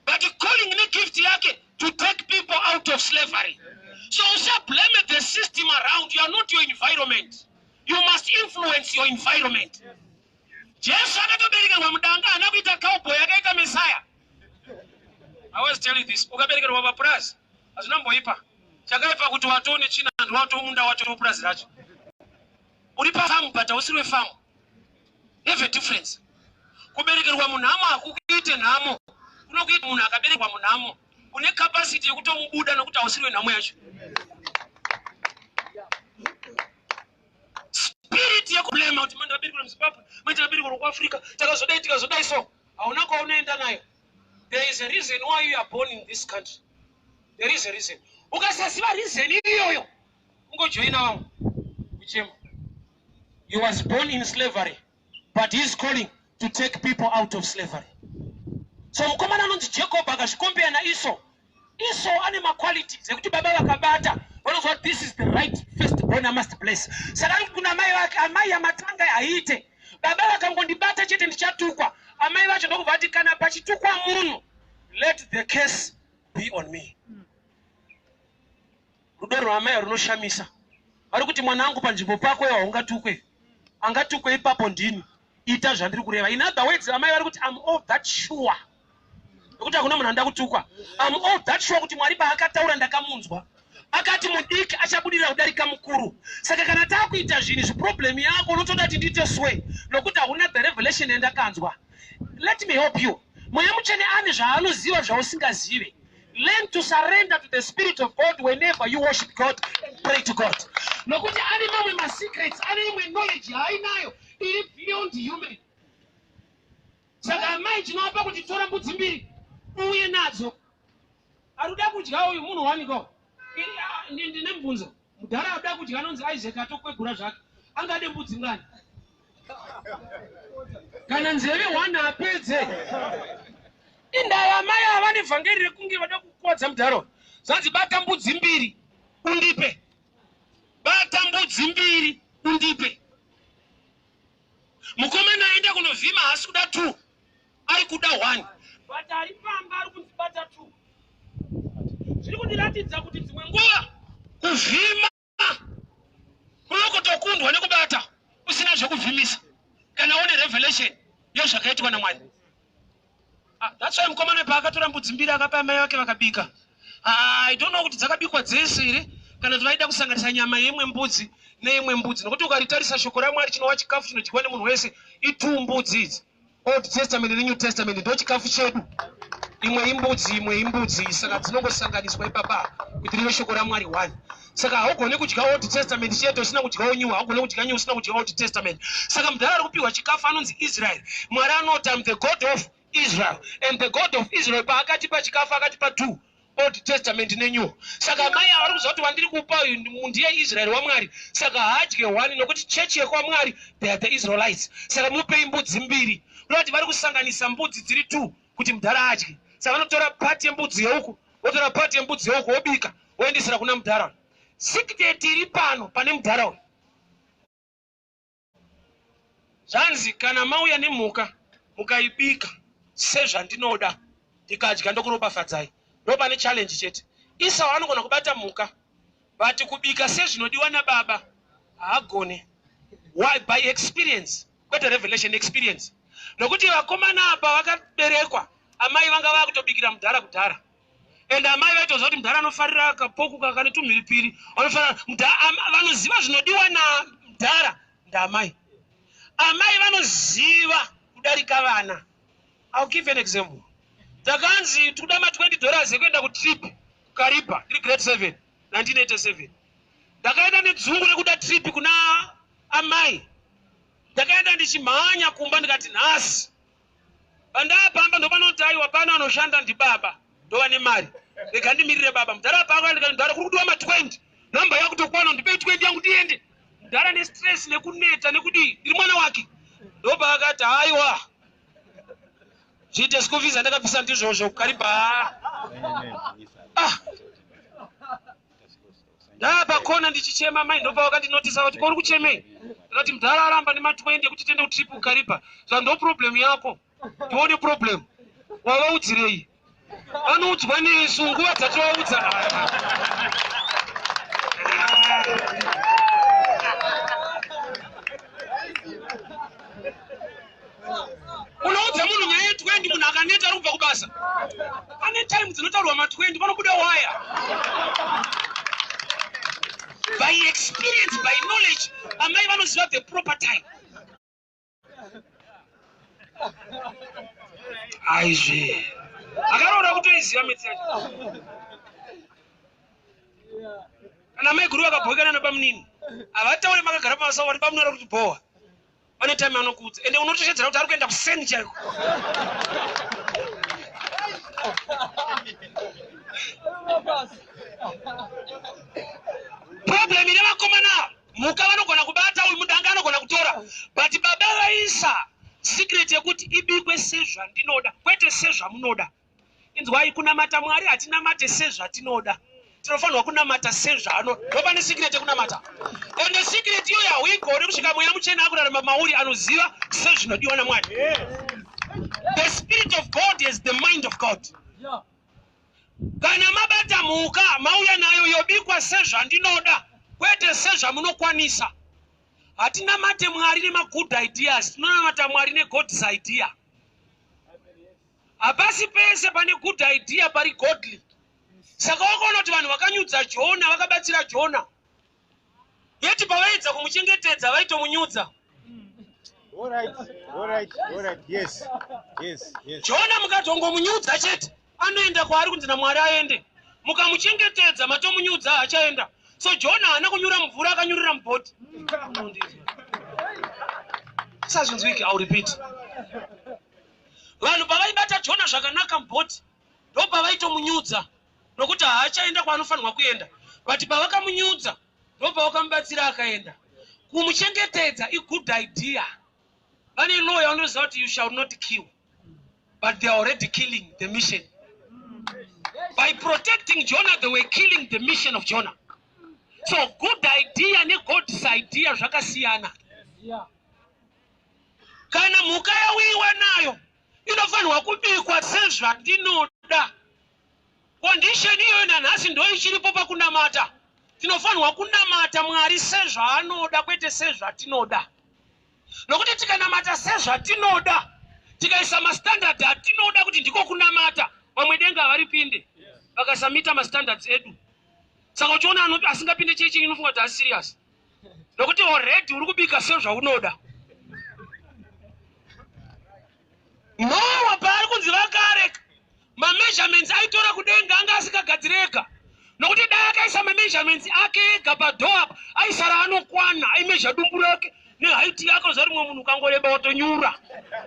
but calling negift yake to take people out of slavery. So usablame the system around. You are not your environment. You must influence your environment. Jesu akatoberekerwa mudanga, haana kuita cowboy, akaita Messiah. I always tell you this. Ukaberekerwa papurazi hazvina mboipa. Chakaipa kuti watone tsvina ndiwatomunda wacho wepurazi racho. Uri pafamu but hausiri wefamu. Have a difference. Kuberekerwa munhamo hakukuite nhamo, kunokuita munhu akaberekwa munhamo. Une capacity yekutomubuda nokuti hausiri wenhamo yacho. Spirit yekublema kuti manje vaberekerwa muZimbabwe, manje vaberekerwa kuAfrica, takazodai tikazodai, so hauna kwaunoenda nayo. There is a reason why you are born in this country. There is a reason. Ukasaziva reason iyoyo, ungojoina vamwe kuchema. He was born in slavery, but he is calling to take people out of slavery. So mukomana anonzi Jacob akazvicompare naEsau. Esau ane maqualities ekuti baba vakabata vanozwa, "This is the right first born, I must bless." Saka ari kuna amai vake, "Amai, amatanga haiite, baba vakangondibata chete ndichatukwa." Amai vacho ndokubva vati, "Kana pachitukwa munhu, let the curse be on me." Rudo rwaamai runoshamisa. Vari kuti, "Mwana wangu, panzvimbo pako iwo haungatukwe, angatukwe ipapo ndini. Ita zvandiri kureva." In other words, amai vari kuti, "Am all that sure nekuti hakuna munhu anoda kutukwa. Am all that sure kuti Mwari paakataura ndakamunzwa, akati mudiki achabudirira kudarika mukuru. Saka kana taakuita zvinhu zviproblem yako, unotoda kuti ndiite swe nokuti hauna the revelation yandakanzwa." Let me help you. Mweya Mutsvene ane zvaanoziva zvausingazive. Learn to surrender to the Spirit of God whenever you worship God and pray to God, nokuti ane mamwe masecrets, ane imwe knowledge yaainayo iri beyond human. Saka amai chinovapa kuti tora mbudzi mbiri uuye nadzo. Ari kuda kudya uyu munhu waniko? Ndine mubvunzo. Mudhara akuda kudya anonzi Isaac, atokwegura zvake, angade mbudzi ngani? Kana nzeve one apedze. Indava amai ava nevhangeri rekunge vada kukuwadza mudhara. Zvanzi, "Bata mbudzi mbiri undipe, bata mbudzi mbiri undipe." Mukomana aenda kunovhima, haasi kuda two, ari kuda one, but ari pamba ari kunzi bata two. Zviri kundiratidza kuti dzimwe nguva kuvhima kunokutokundwa nekubata usina zvekuvhimisa, kana une revelation yezvakaitwa naMwari. Ah, that's why mukomana paakatora mbudzi mbiri akapa amai vake vakabika. Ah, I don't know kuti dzakabikwa dzese here kana kuti vaida kusanganisa nyama yeimwe mbudzi neimwe mbudzi, nokuti ukaritarisa shoko raMwari, chinova chikafu chinodyiwa nemunhu wese, itu mbudzi idzi, Old Testament neNew Testament, ndo chikafu chedu. Imwe imbudzi, imwe imbudzi, saka dzinongosanganiswa ipapa kuti rive shoko raMwari one. Saka haugoni kudya Old Testament chete usina kudyawo New, haugoni kudya New usina kudya Old Testament. Saka mudhara ari kupiwa chikafu anonzi Israel. Mwari anoti, "Am the God of Israel," and the God of Israel paakatipa chikafu akatipa two, Old Testament neNew. Saka mai ava vari kuziva kuti wandiri kupa uyu ndiye Israel waMwari, saka haadye one, nokuti chechi yekwaMwari, they are the Israelites. Saka mupei mbudzi mbiri, kuda kuti vari kusanganisa mbudzi dziri two kuti mudhara adye. Saka vanotora part yembudzi yeuku, votora part yembudzi yeuku, wobika, woendesera kuna mudhara. Secret iri pano pane mudhara uyu, zvanzi, "Kana mauya nemhuka mukaibika sezvandinoda, ndikadya, ndokuropafadzai." Ndo pane challenge chete. Esau anogona kubata mhuka, but kubika sezvinodiwa nababa haagone. Why? By experience, kwete revelation, experience. Nokuti vakomana apa vakaberekwa, amai vanga vakutobikira mudhara kudhara, and amai vaitoziva kuti mudhara anofarira kapork kakane tumhiripiri, anofarira vanoziva zvinodiwa namudhara ndaamai. Amai vanoziva kudarika vana. I'll give an example. Takanzi tikuda ma20 dollars ekuenda kutrip kuKariba. Ndiri grade 7, 1987. Ndakaenda nedzungu rekuda trip kuna amai. Ndakaenda ndichimhanya kumba, ndikati nhasi pandapamba ndopanoti, "Aiwa, pano anoshanda ndibaba, ndova nemari, rega ndimirire baba." Mudhara pako, ndikati, "Mudhara, kuri kudiwa ma20, namba yakutokwana, ndipei 20 yangu ndiende." Mudhara nestress nekuneta nekudii, ndiri mwana wake, ndopaakati, "Aiwa, zviite school fees." Andakabvisa ndizvozvo kuKariba. Ah, ndapakona ndichichema, mai ndopa vakandinotisa kuti, "Kori kuchemei?" Ndikati, "Mudhara aramba nema20 ekuti tiende kutrip kuKariba." "Zva ndo problem yako, ndione problem wavaudzirei? Vanoudzwa nesu nguva dzatovaudza." Unoudza munhu nyaya ye20, munhu akaneta ari kubva kubasa, pane time dzinotaurwa ma20 panobuda waya. By experience, by knowledge, amai vanoziva the proper time. Aizve, akaroora kutoiziva maths yacho. Kana maiguru vakabhowekana nabamunini, havataure makagara pamasawa vari bamunini vari kuti bhowa, pane time anokuudza, ende unotoshedzera kuti ari kuenda kuseni chaiko. Problem ine vakomana, mhuka vanogona kubata, uyu mudanga anogona kutora, but baba vaisa secret yekuti ibikwe sezvandinoda, kwete sezvamunoda. Inzwai, kunamata Mwari hatinamate sezvatinoda, tinofanirwa kunamata sezvaano. Ndopane secret yekunamata, ende secret iyoyo hauigoni kusvika Mweya Muchena akurarama mauri, anoziva sezvinodiwa naMwari. The Spirit of God is the mind of God. Kana mabata mhuka, mauya nayo, yobikwa sezvandinoda, kwete sezvamunokwanisa. Hatinamate Mwari nemagood ideas, tinonamata Mwari neGod's idea. Hapasi pese pane good idea pari godly. Saka wakaona kuti vanhu vakanyudza Jona vakabatsira Jona, yeti pavaedza kumuchengetedza vaitomunyudza.
All right. Yes.
Jona mukatongomunyudza chete, anoenda kwaari kunzi naMwari aende. Mukamuchengetedza, matomunyudza, haachaenda. So Jona haana kunyura mvura, akanyurira mubhoti. Sazvinzwiki. I'll repeat. Vanhu pavaibata Jona zvakanaka mubhoti, ndo pavaitomunyudza, nokuti haachaenda kwaanofanirwa kuenda. But pavakamunyudza, ndo pavakamubatsira akaenda. Kumuchengetedza igood idea. Vane law yavanoziva kuti you shall not kill, but they are already killing the mission. By protecting Jonah, they were killing the mission of Jonah. So good idea neGod's idea zvakasiyana. Kana mhuka yawiwa nayo, inofanirwa kubikwa sezvandinoda. Condition iyoyo nanhasi ndo ichiripo pakunamata. Tinofanirwa kunamata Mwari sezvaanoda, kwete sezvatinoda, nokuti tikanamata sezvatinoda, tikaisa mastandards atinoda kuti ndiko kunamata, vamwe denga havaripinde vakasamita mastandards edu. Saka uchiona asingapinde chechi, inofunga kuti aserious, nokuti already uri kubika sezvaunoda. Noa paari kunzi vakareka, mameasurements aitora kudenga anga asingagadziri ega, nokuti dai akaisa mameasurements ake ega padoor apa, aisara anokwana. Aimeasure dumbu rake neheight yake. Zva rimwe munhu ukangoreba watonyura,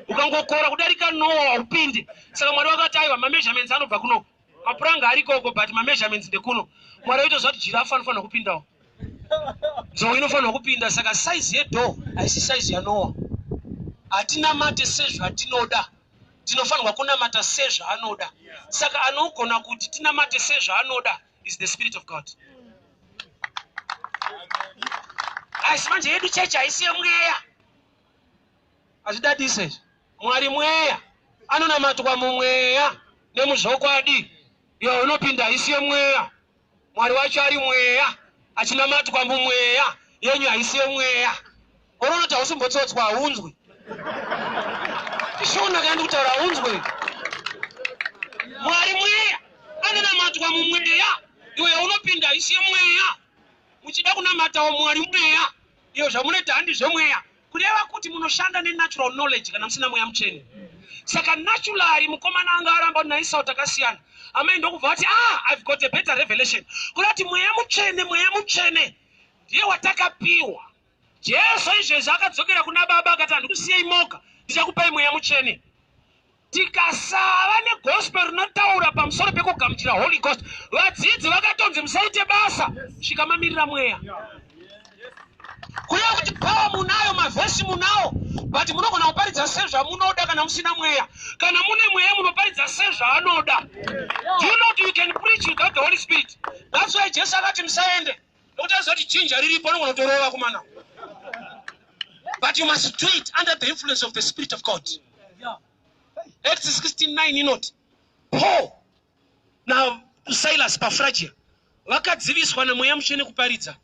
ukangokora kudarika Noa haupindi. Saka Mwari vakati, "Aiwa, mameasurements anobva kunoko, mapuranga ari ikoko, but mameasurements ndekuno." Mwari aitoziva kuti giraffe anofanira kupindawo, nzou inofanirwa kupinda. Saka saizi yedoor haisi saizi yaNoa. Hatinamate sezvatinoda, tinofanirwa kunamata sezvaanoda. Saka anogona kuti tinamate sezvaanoda is the Spirit of God. Asi manje yedu chechi haisi yemweya. Hazvidadise izvi. Mwari mweya, anonamatwa mumweya nemuzvokwadi. Iyo unopinda haisi yemweya. Mwari wacho ari mweya, achinamatwa mumweya. Yenyu haisi yemweya. Unoona kuti hausimbotsotswa, haunzwi Shona kana ndikutaura, haunzwi. Mwari mweya, anonamatwa mumweya. Iwe yaunopinda haisi yemweya. Muchida kunamatawo Mwari mweya, iyo zvamunoita handi zvemweya, kureva kuti munoshanda nenatural knowledge kana musina Mweya Mutsvene. Saka naturally mukomana anga aramba naIsau takasiyana. Amai ndokubva vati, "Ah, I've got a better revelation," kureva kuti Mweya Mutsvene, Mweya Mutsvene ndiye watakapiwa. Jesu izvezvi akadzokera kuna Baba akati, "Handikusiyei moga, ndichakupai Mweya Mutsvene." Tikasava negospel rinotaura pamusoro pekugamuchira Holy Ghost, vadzidzi vakatonzi, "Musaite basa svika mamirira Mweya." Kureva kuti power munayo, mavhesi munawo, but munogona kuparidza sezvamunoda kana musina Mweya. Kana mune Mweya, munoparidza sezvaanoda. Do you know you can preach without the Holy Spirit? That's why Jesu akati musaende, nokuti aziva kuti jinja riripo anogona kutorova kumana. But you must do it under the influence of the Spirit of God. Acts 16:9 inoti Paul naSilas paPhrygia vakadziviswa naMweya Mutsvene kuparidza.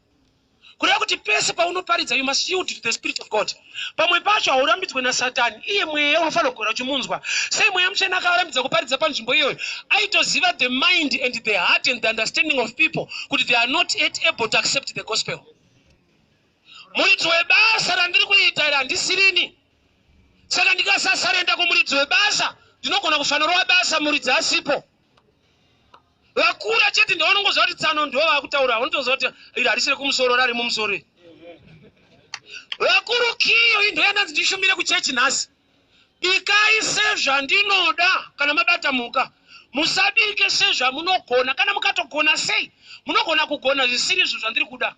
Kureva kuti pese paunoparidza, you must yield to the Spirit of God. Pamwe pacho haurambidzwe naSatani, iye Mweya unofanira kugara uchimunzwa. Sei Mweya Mutsvene akavarambidza kuparidza panzvimbo iyoyo? Aitoziva the mind and the heart and the understanding of people, kuti they are not yet able to accept the gospel. Muridzi webasa randiri kuita iri handisirini. Saka ndikasasarenda kumuridzi webasa, ndinogona kufanorova basa muridzi asipo. Vakura chete ndovanongoziva kuti tsano ndo vakutaura, vanotoziva kuti iri harisi rekumusoro, rari mumusoro iri. Vakuru kiyo iyi ndoyandanzi ndishumire kuchechi nhasi. Bikai sezvandinoda kana mabata mhuka. Musabike sezvamunogona. Kana mukatogona sei, munogona kugona zvisiri izvo zvandiri kuda.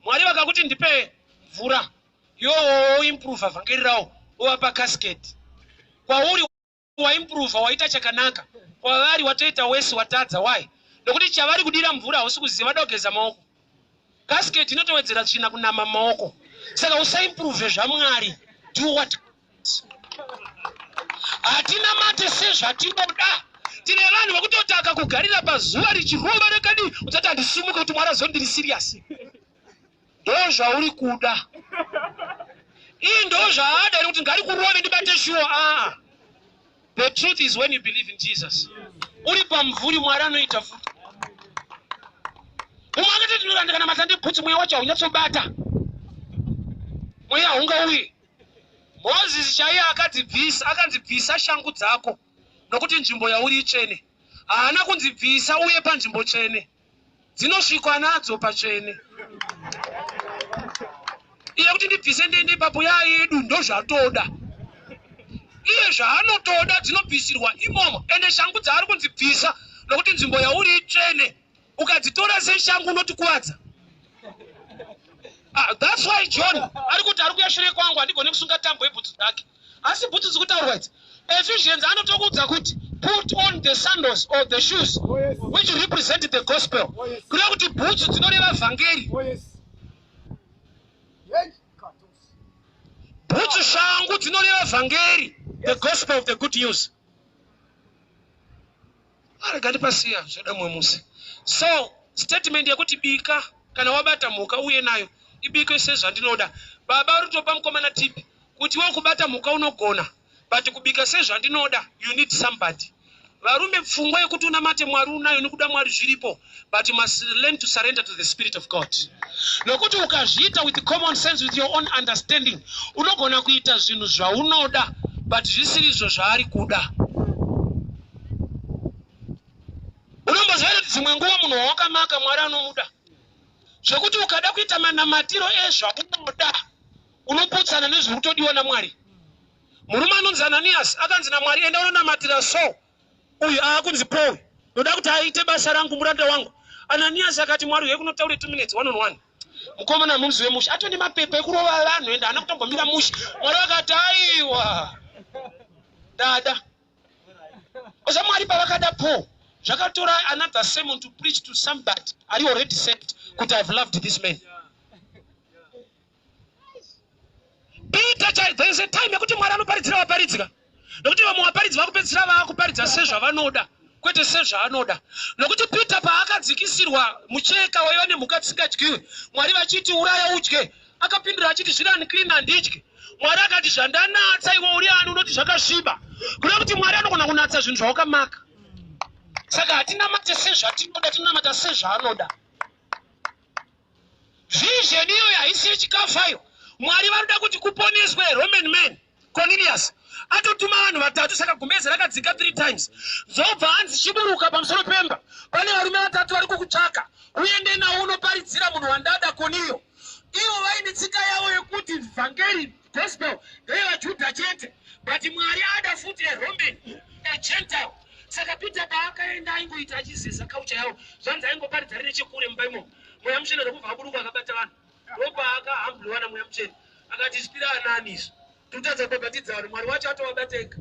Mwari vakakuti ndipe mvura, iwowo woimprova vhangeri rawo, wovapa casket. Kwauri waimprova, waita chakanaka. Kwavari watoita wesi, watadza. Why? Nokuti chavari kudira mvura hausi kuziva, vada kugeza maoko. Casket inotowedzera tsvina kunama maoko. Saka usaimprove zvaMwari. Do what hatinamate sezvatinoda. Tine vanhu vekutotaka kugarira pazuva richirova rakadii, usati handisimuke kuti Mwari azondiri serious. Ndo zvauri kuda, ii ndo zvaada kuti ngari kurove ndibate shuwa. Aa, the truth is, when you believe in Jesus, uri pamvuri, Mwari anoita futi. Mumwe akati tinoranda kana matande bhutsu, mweya wacho haunyatsobata, mweya haungauyi. Mozisi chaiye akadzibvisa, akanzi bvisa shangu dzako nokuti nzvimbo yauri itsvene. Haana kunzi bvisa uye panzvimbo tsvene, dzinosvikwa nadzo patsvene. Iye kuti ndibvise ndiende ipapo yayedu, ndozvatoda iye, zvaanotoda dzinobvisirwa imomo. Ende shangu dzaari kunzi bvisa nokuti nzvimbo yauri itsvene, ukadzitora seshangu unotikuvadza. Ah, that's why John ari kuti ari kuya shure kwangu, handigoni kusunga tambo yebhutsu dzake. Asi bhutsu dziri kutaurwa idzi, Ephesians anotokuudza kuti put on the sandals or the shoes which represent the gospel. Kureva kuti bhutsu dzinoreva vhangeri. Bhutsu, shangu dzinoreva vhangeri, the gospel of the good news. Arega ndipasiya zvoda mumwe musi. So statement yekuti bika kana wabata mhuka uye nayo ibikwe sezvandinoda, baba uri kutopa mukomana tip kuti iwe kubata mhuka unogona, but kubika sezvandinoda you need somebody. Varume, pfungwa yekuti unamate Mwari unayo, nekuda Mwari zviripo, but you must learn to surrender to the Spirit of God, nokuti ukazviita with common sense, with your own understanding, unogona kuita zvinhu zvaunoda but zvisiri izvo zvaari kuda. Unomboziva kuti dzimwe nguva munhu wawakamaka Mwari anomuda zvekuti ukada kuita manamatiro ezvaunoda unoputsana nezviri kutodiwa naMwari. Murume anonzi Ananias akanzi naMwari, "Enda unonamatira Saul uyu aakunzi Paul, ndoda kuti aite basa rangu, muranda wangu." Ananias akati, "Mwari, uye kunotaure 2 minutes, one on one. Mukomana mumuzi wemusha atone mapepa ekurova vanhu, ende haana kutombomira musha." Mwari vakati, "Aiwa, dada oza." Mwari pavakada Paul, zvakatora another sermon to preach to somebody ari already saved kuti, "I've loved this man." Peter chai, there is a time yekuti Mwari anoparidzira vaparidzika, nokuti vamwe vaparidzi vakupedzisira vaakuparidza sezvavanoda kwete sezvaanoda. Nokuti Peter paakadzikisirwa mucheka waiva nemhuka dzisingadyiwe, Mwari vachiti, "Uraya udye," akapindura achiti, "Zviri unclean, handidyi." Mwari akati, "Zvandanatsa, iwe uri ani unoti zvakasviba?" Kureva kuti Mwari anogona kunatsa zvinhu zvawakamaka. Saka hatinamate sezvatinoda, tinonamata sezvaanoda. Vision iyoyo haisi yechikafu ayo. Mwari vanoda kuti kuponeswe Roman man Cornelius. Atotuma vanhu vatatu, saka gumbeze rakadzika three times. Zobva hanzi, "Chiburuka pamusoro pemba, pane varume vatatu vari kukutsvaka, uende nawo unoparidzira munhu wandada, Cornelio." Ivo vaine tsika yavo yekuti vhangeri, gospel, ndeyevajudha chete, but Mwari ada futi aRoman, agentile. Saka Peter paakaenda aingoita achizeza kaucha yavo. Zvanzi aingoparidza rine chekure mumba imomo. Mweya Mutsvene ndokubva aburuka akabata vanhu. Ndopaakahambliwa naMweya Mutsvene, akati, "Spira anani izvi totadza kubhabhatidza vanhu? Mwari wacho atovabata ega.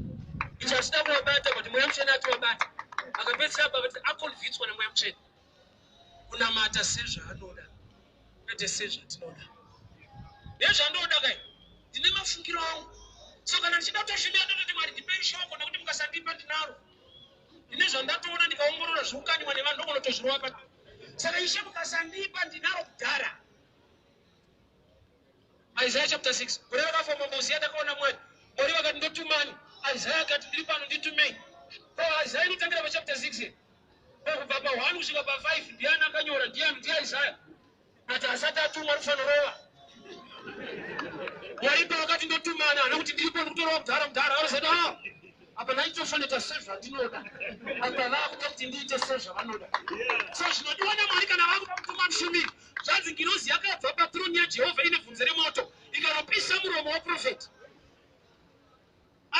Icho achida kuvabata, but Mweya Mutsvene atovabata." Akapedzisira abhabhatidza, aconvincewa naMweya Mutsvene. Kunamata sezvaanoda kwete sezvatinoda. Nezvandoda kai, ndine mafungiro angu. So kana ndichida kutoshumira, ndototi, "Mwari, ndipei shoko, nekuti mukasandipa ndinaro, ndine zvandatoona, ndikaongorora zviukanyiwa nevanhu, ndogona kutozvirova pa. Saka Ishe, mukasandipa, ndinaro kudhara." Isaiah chapter 6, gore rakafa mambo Uziya, ndakaona Mwari. Mwari vakati, "Ndotumani?" Isaiah akati, "Ndiri pano, nditumei." Ko Isaiah inotangira pachapter 6, ko kubva pa1 kusvika pa5 ndiani akanyora? Ndiani? NdiIsaiah, but asati atumwa, rufanorova. Mwari pavakati ndotumana hana kuti ndiripo ndikutorawo mudhara mudhara vanozoti a ah, apa ndaitofaneta sezvandinoda apa vakuda kuti ndiite sezvavanoda. So zvinodiwa naMwari kana vakuda kutuma mushumiri, zvanzi ngirozi yakabva patroni yaJehovha ine bvunze remoto ikanopisa muromo waprofeti.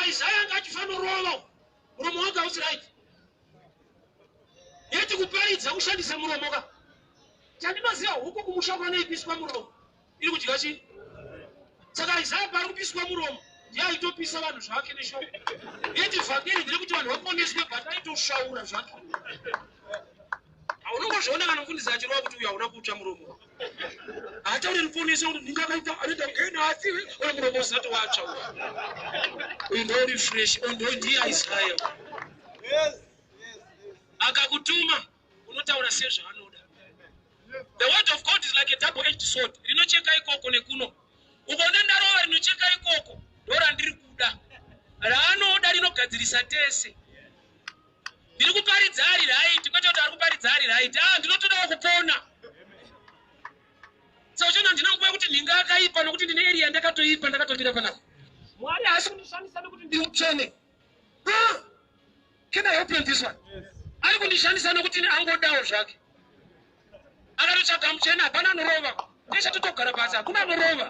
Isaya anga achifanorova muromo wake hausi right. Yeti kuparidza kushandisa muromo ka. Chandinoziva huku kumusha kwanoipiswa muromo iri kudya chii? Saka Isaya paari kupiswa muromo ndiye aitopisa vanhu zvake neshoko. Yeti vhangeri nderekuti vanhu vaponeswe but aitoshaura zvake. Haunongozviona kana mufundisi achirova kuti uyu hauna kutsva muromo. Haatauri ruponeso kuti ndingakaita anoita ngena asi uri muromo usati watsva uyu. Uyu ndouri fresh, uyu ndo ndiye Isaya. Akakutuma unotaura sezvaanoda. The word of God is like a double edged sword. Rinocheka ikoko nekuno. Ukaona ndarova rinocheka ikoko ndorandiri kuda. Raanoda rinogadzirisa tese. Ndiri kuparidza ari right, kwete kuti ari kuparidza ari right. Ah, ndinotodawo kupona. Saka uchiona ndina nguva yekuti nhinga akaipa nokuti ndine area ndakatoipa ndakatomira panapa. Mwari haasi kundishandisa nokuti ndiri mutsvene. Ah, can I help you on this one? Ari kundishandisa nokuti angodawo zvake. Akatotsvaga muchena, hapana anorova. Tese totogara pasi, hakuna anorova.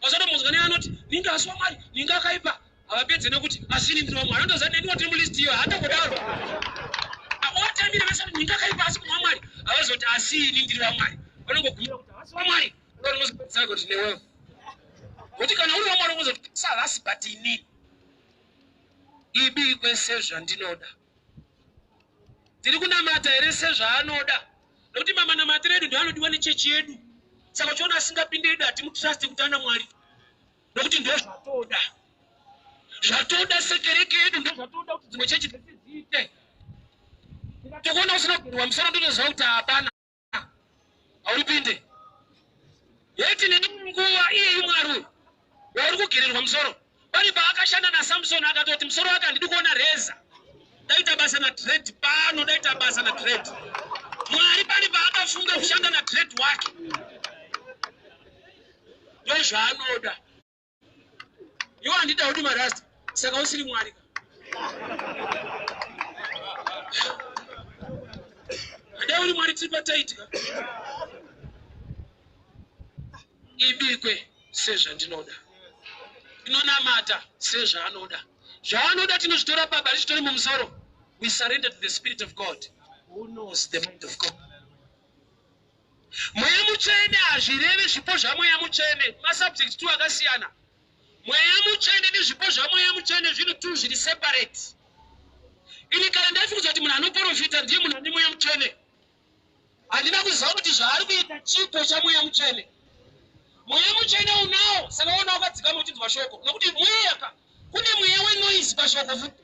Wazotomunzwa ne anoti ninga asi wamwari ninga akaipa havapedze nekuti asi ini ndiri wamwari anotoziva neniwo tiri mulist iyo haatombodaro ovatamire vese kuti ninga akaipa asi kumwa mwari havazoti asi ini ndiri wamwari vanongogumira kuti havasi wamwari unorinozopedzisa kuti newewo kuti kana uri wamwari unozoti savasi but inini ibikwe sezvandinoda Tiri kunamata here sezvaanoda? Nokuti mamanamatiro edu ndio anodiwa nechechi yedu. Saka uchiona asingapinde yedu hatimutrust kuti ana Mwari. Nokuti ndo zvatoda. Zvatoda sekereke yedu ndo zvatoda kuti dzimwe chechi dzese dziite. Tokuona usina kugerwa musoro ndotoziva kuti hapana. Hauripinde. Yeti neimwe nguva iyeyu Mwari uyu wauri kugererwa musoro pane paakashanda naSamson akatoti musoro wake handidi kuona reza daita basa nadred pano daita basa nadred Mwari pane paakafunga kushanda nadred wake ndozvaanoda Iwe handida kuti marasta saka usiri mwari ka. Handida uri mwari tiri pataiti ka. Ibikwe sezvandinoda. Tinonamata sezvaanoda. Zvaanoda tinozvitora baba tichitori mumusoro. We surrender to the spirit of God who knows the mind of God. Mweya Mutsvene hazvirevi zvipo zvaMweya Mutsvene. Masubject two akasiyana. Mweya Mutsvene nezvipo zvaMweya Mutsvene zvinhu two zviri separate. Ini kare ndaifungidzwa kuti munhu anoporofita ndiye munhu ane Mweya Mutsvene. Handina kuziva kuti zvaari kuita chipo chaMweya Mutsvene. Mweya Mutsvene unawo, saka ona wakadzikama uchinzwa shoko nokuti mweya ka kune mweya wenoise pashoko futi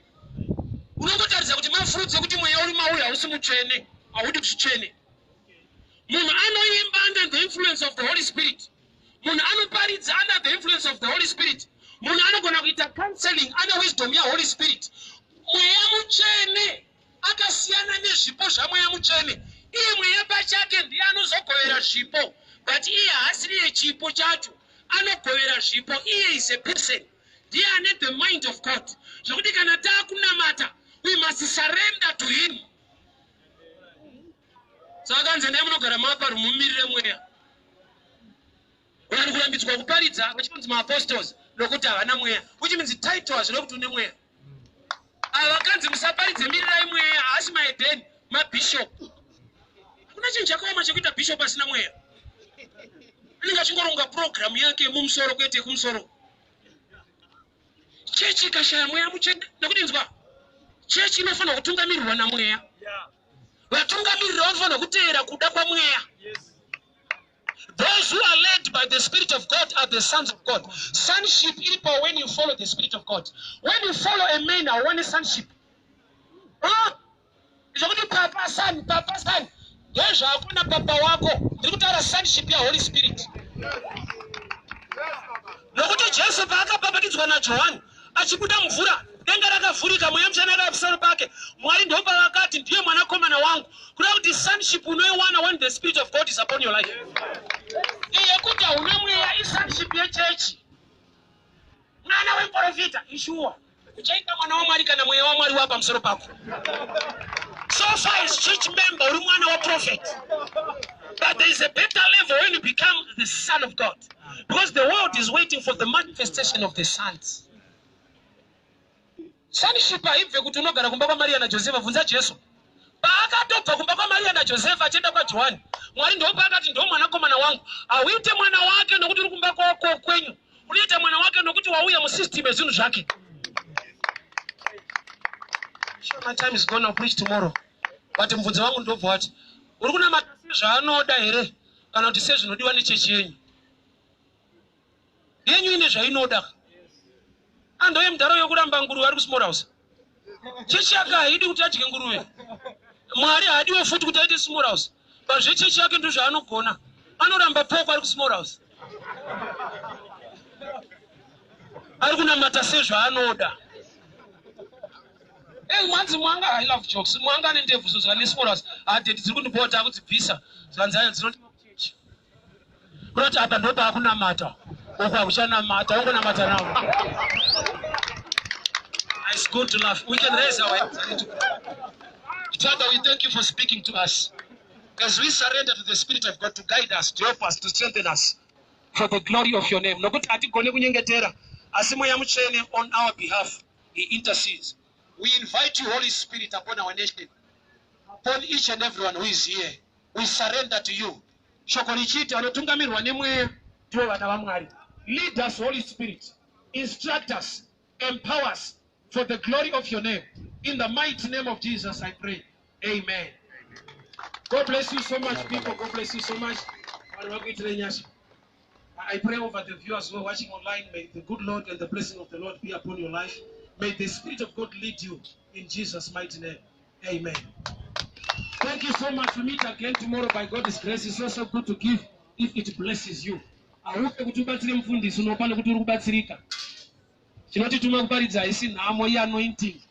unongotaridza kuti mafruits ekuti mweya uri mauri hausi mutsvene, haudi zvitsvene. Munhu anoimba under the influence of the Holy Spirit. Munhu anoparidza under the influence of the Holy Spirit. Munhu anogona kuita counseling ane wisdom yaHoly Spirit. Mweya Mutsvene akasiyana nezvipo zvaMweya Mutsvene. Iye Mweya pachake ndiye anozogovera zvipo, but iye haasiriye chipo chacho. Anogovera zvipo, iye is a person. Ndiye ane the mind of God. Zvekuti kana taakunamata, we must surrender to him. Saka kanzi endai munogara mapa rumumirire mweya. Vanhu kurambidzwa kuparidza vachinzi maapostles nokuti havana mweya, which means title hazvina kuti une mweya. Ava vakanzi musaparidze mirirai mweya, haasi maedheni, mabishop. Hakuna chinhu chakaoma chekuita bishop asina mweya. Anenge achingoronga program yake mumusoro kwete kumusoro. Chechi ikashaya mweya mutsvene, nekuti nzwa, chechi inofanira kutungamirirwa namweya. Vatungamiriri vanofanira kuteera kuda kwamweya. Those who are led by the Spirit of God are the sons of God. Sonship iripo when you follow the Spirit of God. When you follow a man, hauwane sonship. Ah! Zvekuti papa son, papa son, ndezvako napapa wako. Ndiri kutaura sonship yaHoly Spirit. Nokuti Jesu paakabhabhatidzwa naJohani achibuda mvura, denga rakavhurika, mweya mutsvene akauya pamusoro pake. Mwari ndopavakati ndiye mwanakomana wangu. Kuda kuti sonship unoiwana when the Spirit of God is upon your life. Iyi yekuti hauna mweya isonship yechechi. Mwana wemuprofita ishuwa. Uchaita mwana waMwari kana mweya waMwari wa pamusoro pako. So far as church member uri mwana waprophet. But there is a better level when you become the son of God. Because the world is waiting for the manifestation of the sons. Sonship haibve kuti unogara kumba kwaMaria naJosefa. Bvunza Jesu. Paakatobva kumba kwaMaria naJosefa achienda kwaJohani, Mwari ndopaakati ndo mwanakomana wangu. Hauite mwana wake nokuti uri kumba kwako kwenyu. Unoita mwana wake nokuti wauya musystem yezvinhu zvake. Sure, my time is gone. I'll preach tomorrow. But mubvunzo wangu ndobva wati uri kunamata sezvaanoda here kana kuti sezvinodiwa nechechi yenyu? Yenyu ine zvainoda. Andoye mudharo yokuramba nguruve ari kusmall house. Chechi yake haidi kuti adye nguruve. Mwari haadiwo futi kuti aite small house. But zvechechi yake ndizvo zvaanogona. Anoramba poko ari kusmall house. Ari kunamata sezvaanoda. Hey, mwanzi mwanga, I love jokes. Mwanga ane ndebvu so zvane small house. Adeti dziri kundibota akudzibvisa. Zvanzi ayo dzinodiwa kuchechi. Kunoti apa ndopaakunamata. Uku hakuchanamata, ungonamata navo. It's good to laugh. We can raise our hands. I need to Father, we thank you for speaking to us. As we surrender to the Spirit of God to guide us, to help us, to strengthen us for the glory of your name. Nokuti hatigone kunyengetera, asi Mweya Mutsvene on our behalf, he intercedes. We invite you, Holy Spirit, upon our nation, upon each and everyone who is here. We surrender to you. Shoko richiti vanotungamirwa nemweya ndivo vana vaMwari. Lead us, Holy Spirit. Instruct us, empower us for the glory of your name. In the mighty name of Jesus, I pray. Amen. God bless you so much, people. God bless you so much. Mwari vakuitire nyasha. I pray over the viewers who are watching online. May the good Lord and the blessing of the Lord be upon your life. May the Spirit of God lead you in Jesus' mighty name. Amen. Thank you so much. We meet again tomorrow by God's grace. It's also good to give if it blesses you. Haufe kuti ubatsire mufundisi unopa nekuti uri kubatsirika. Chinotituma kuparidza haisi nhamo, ianointing.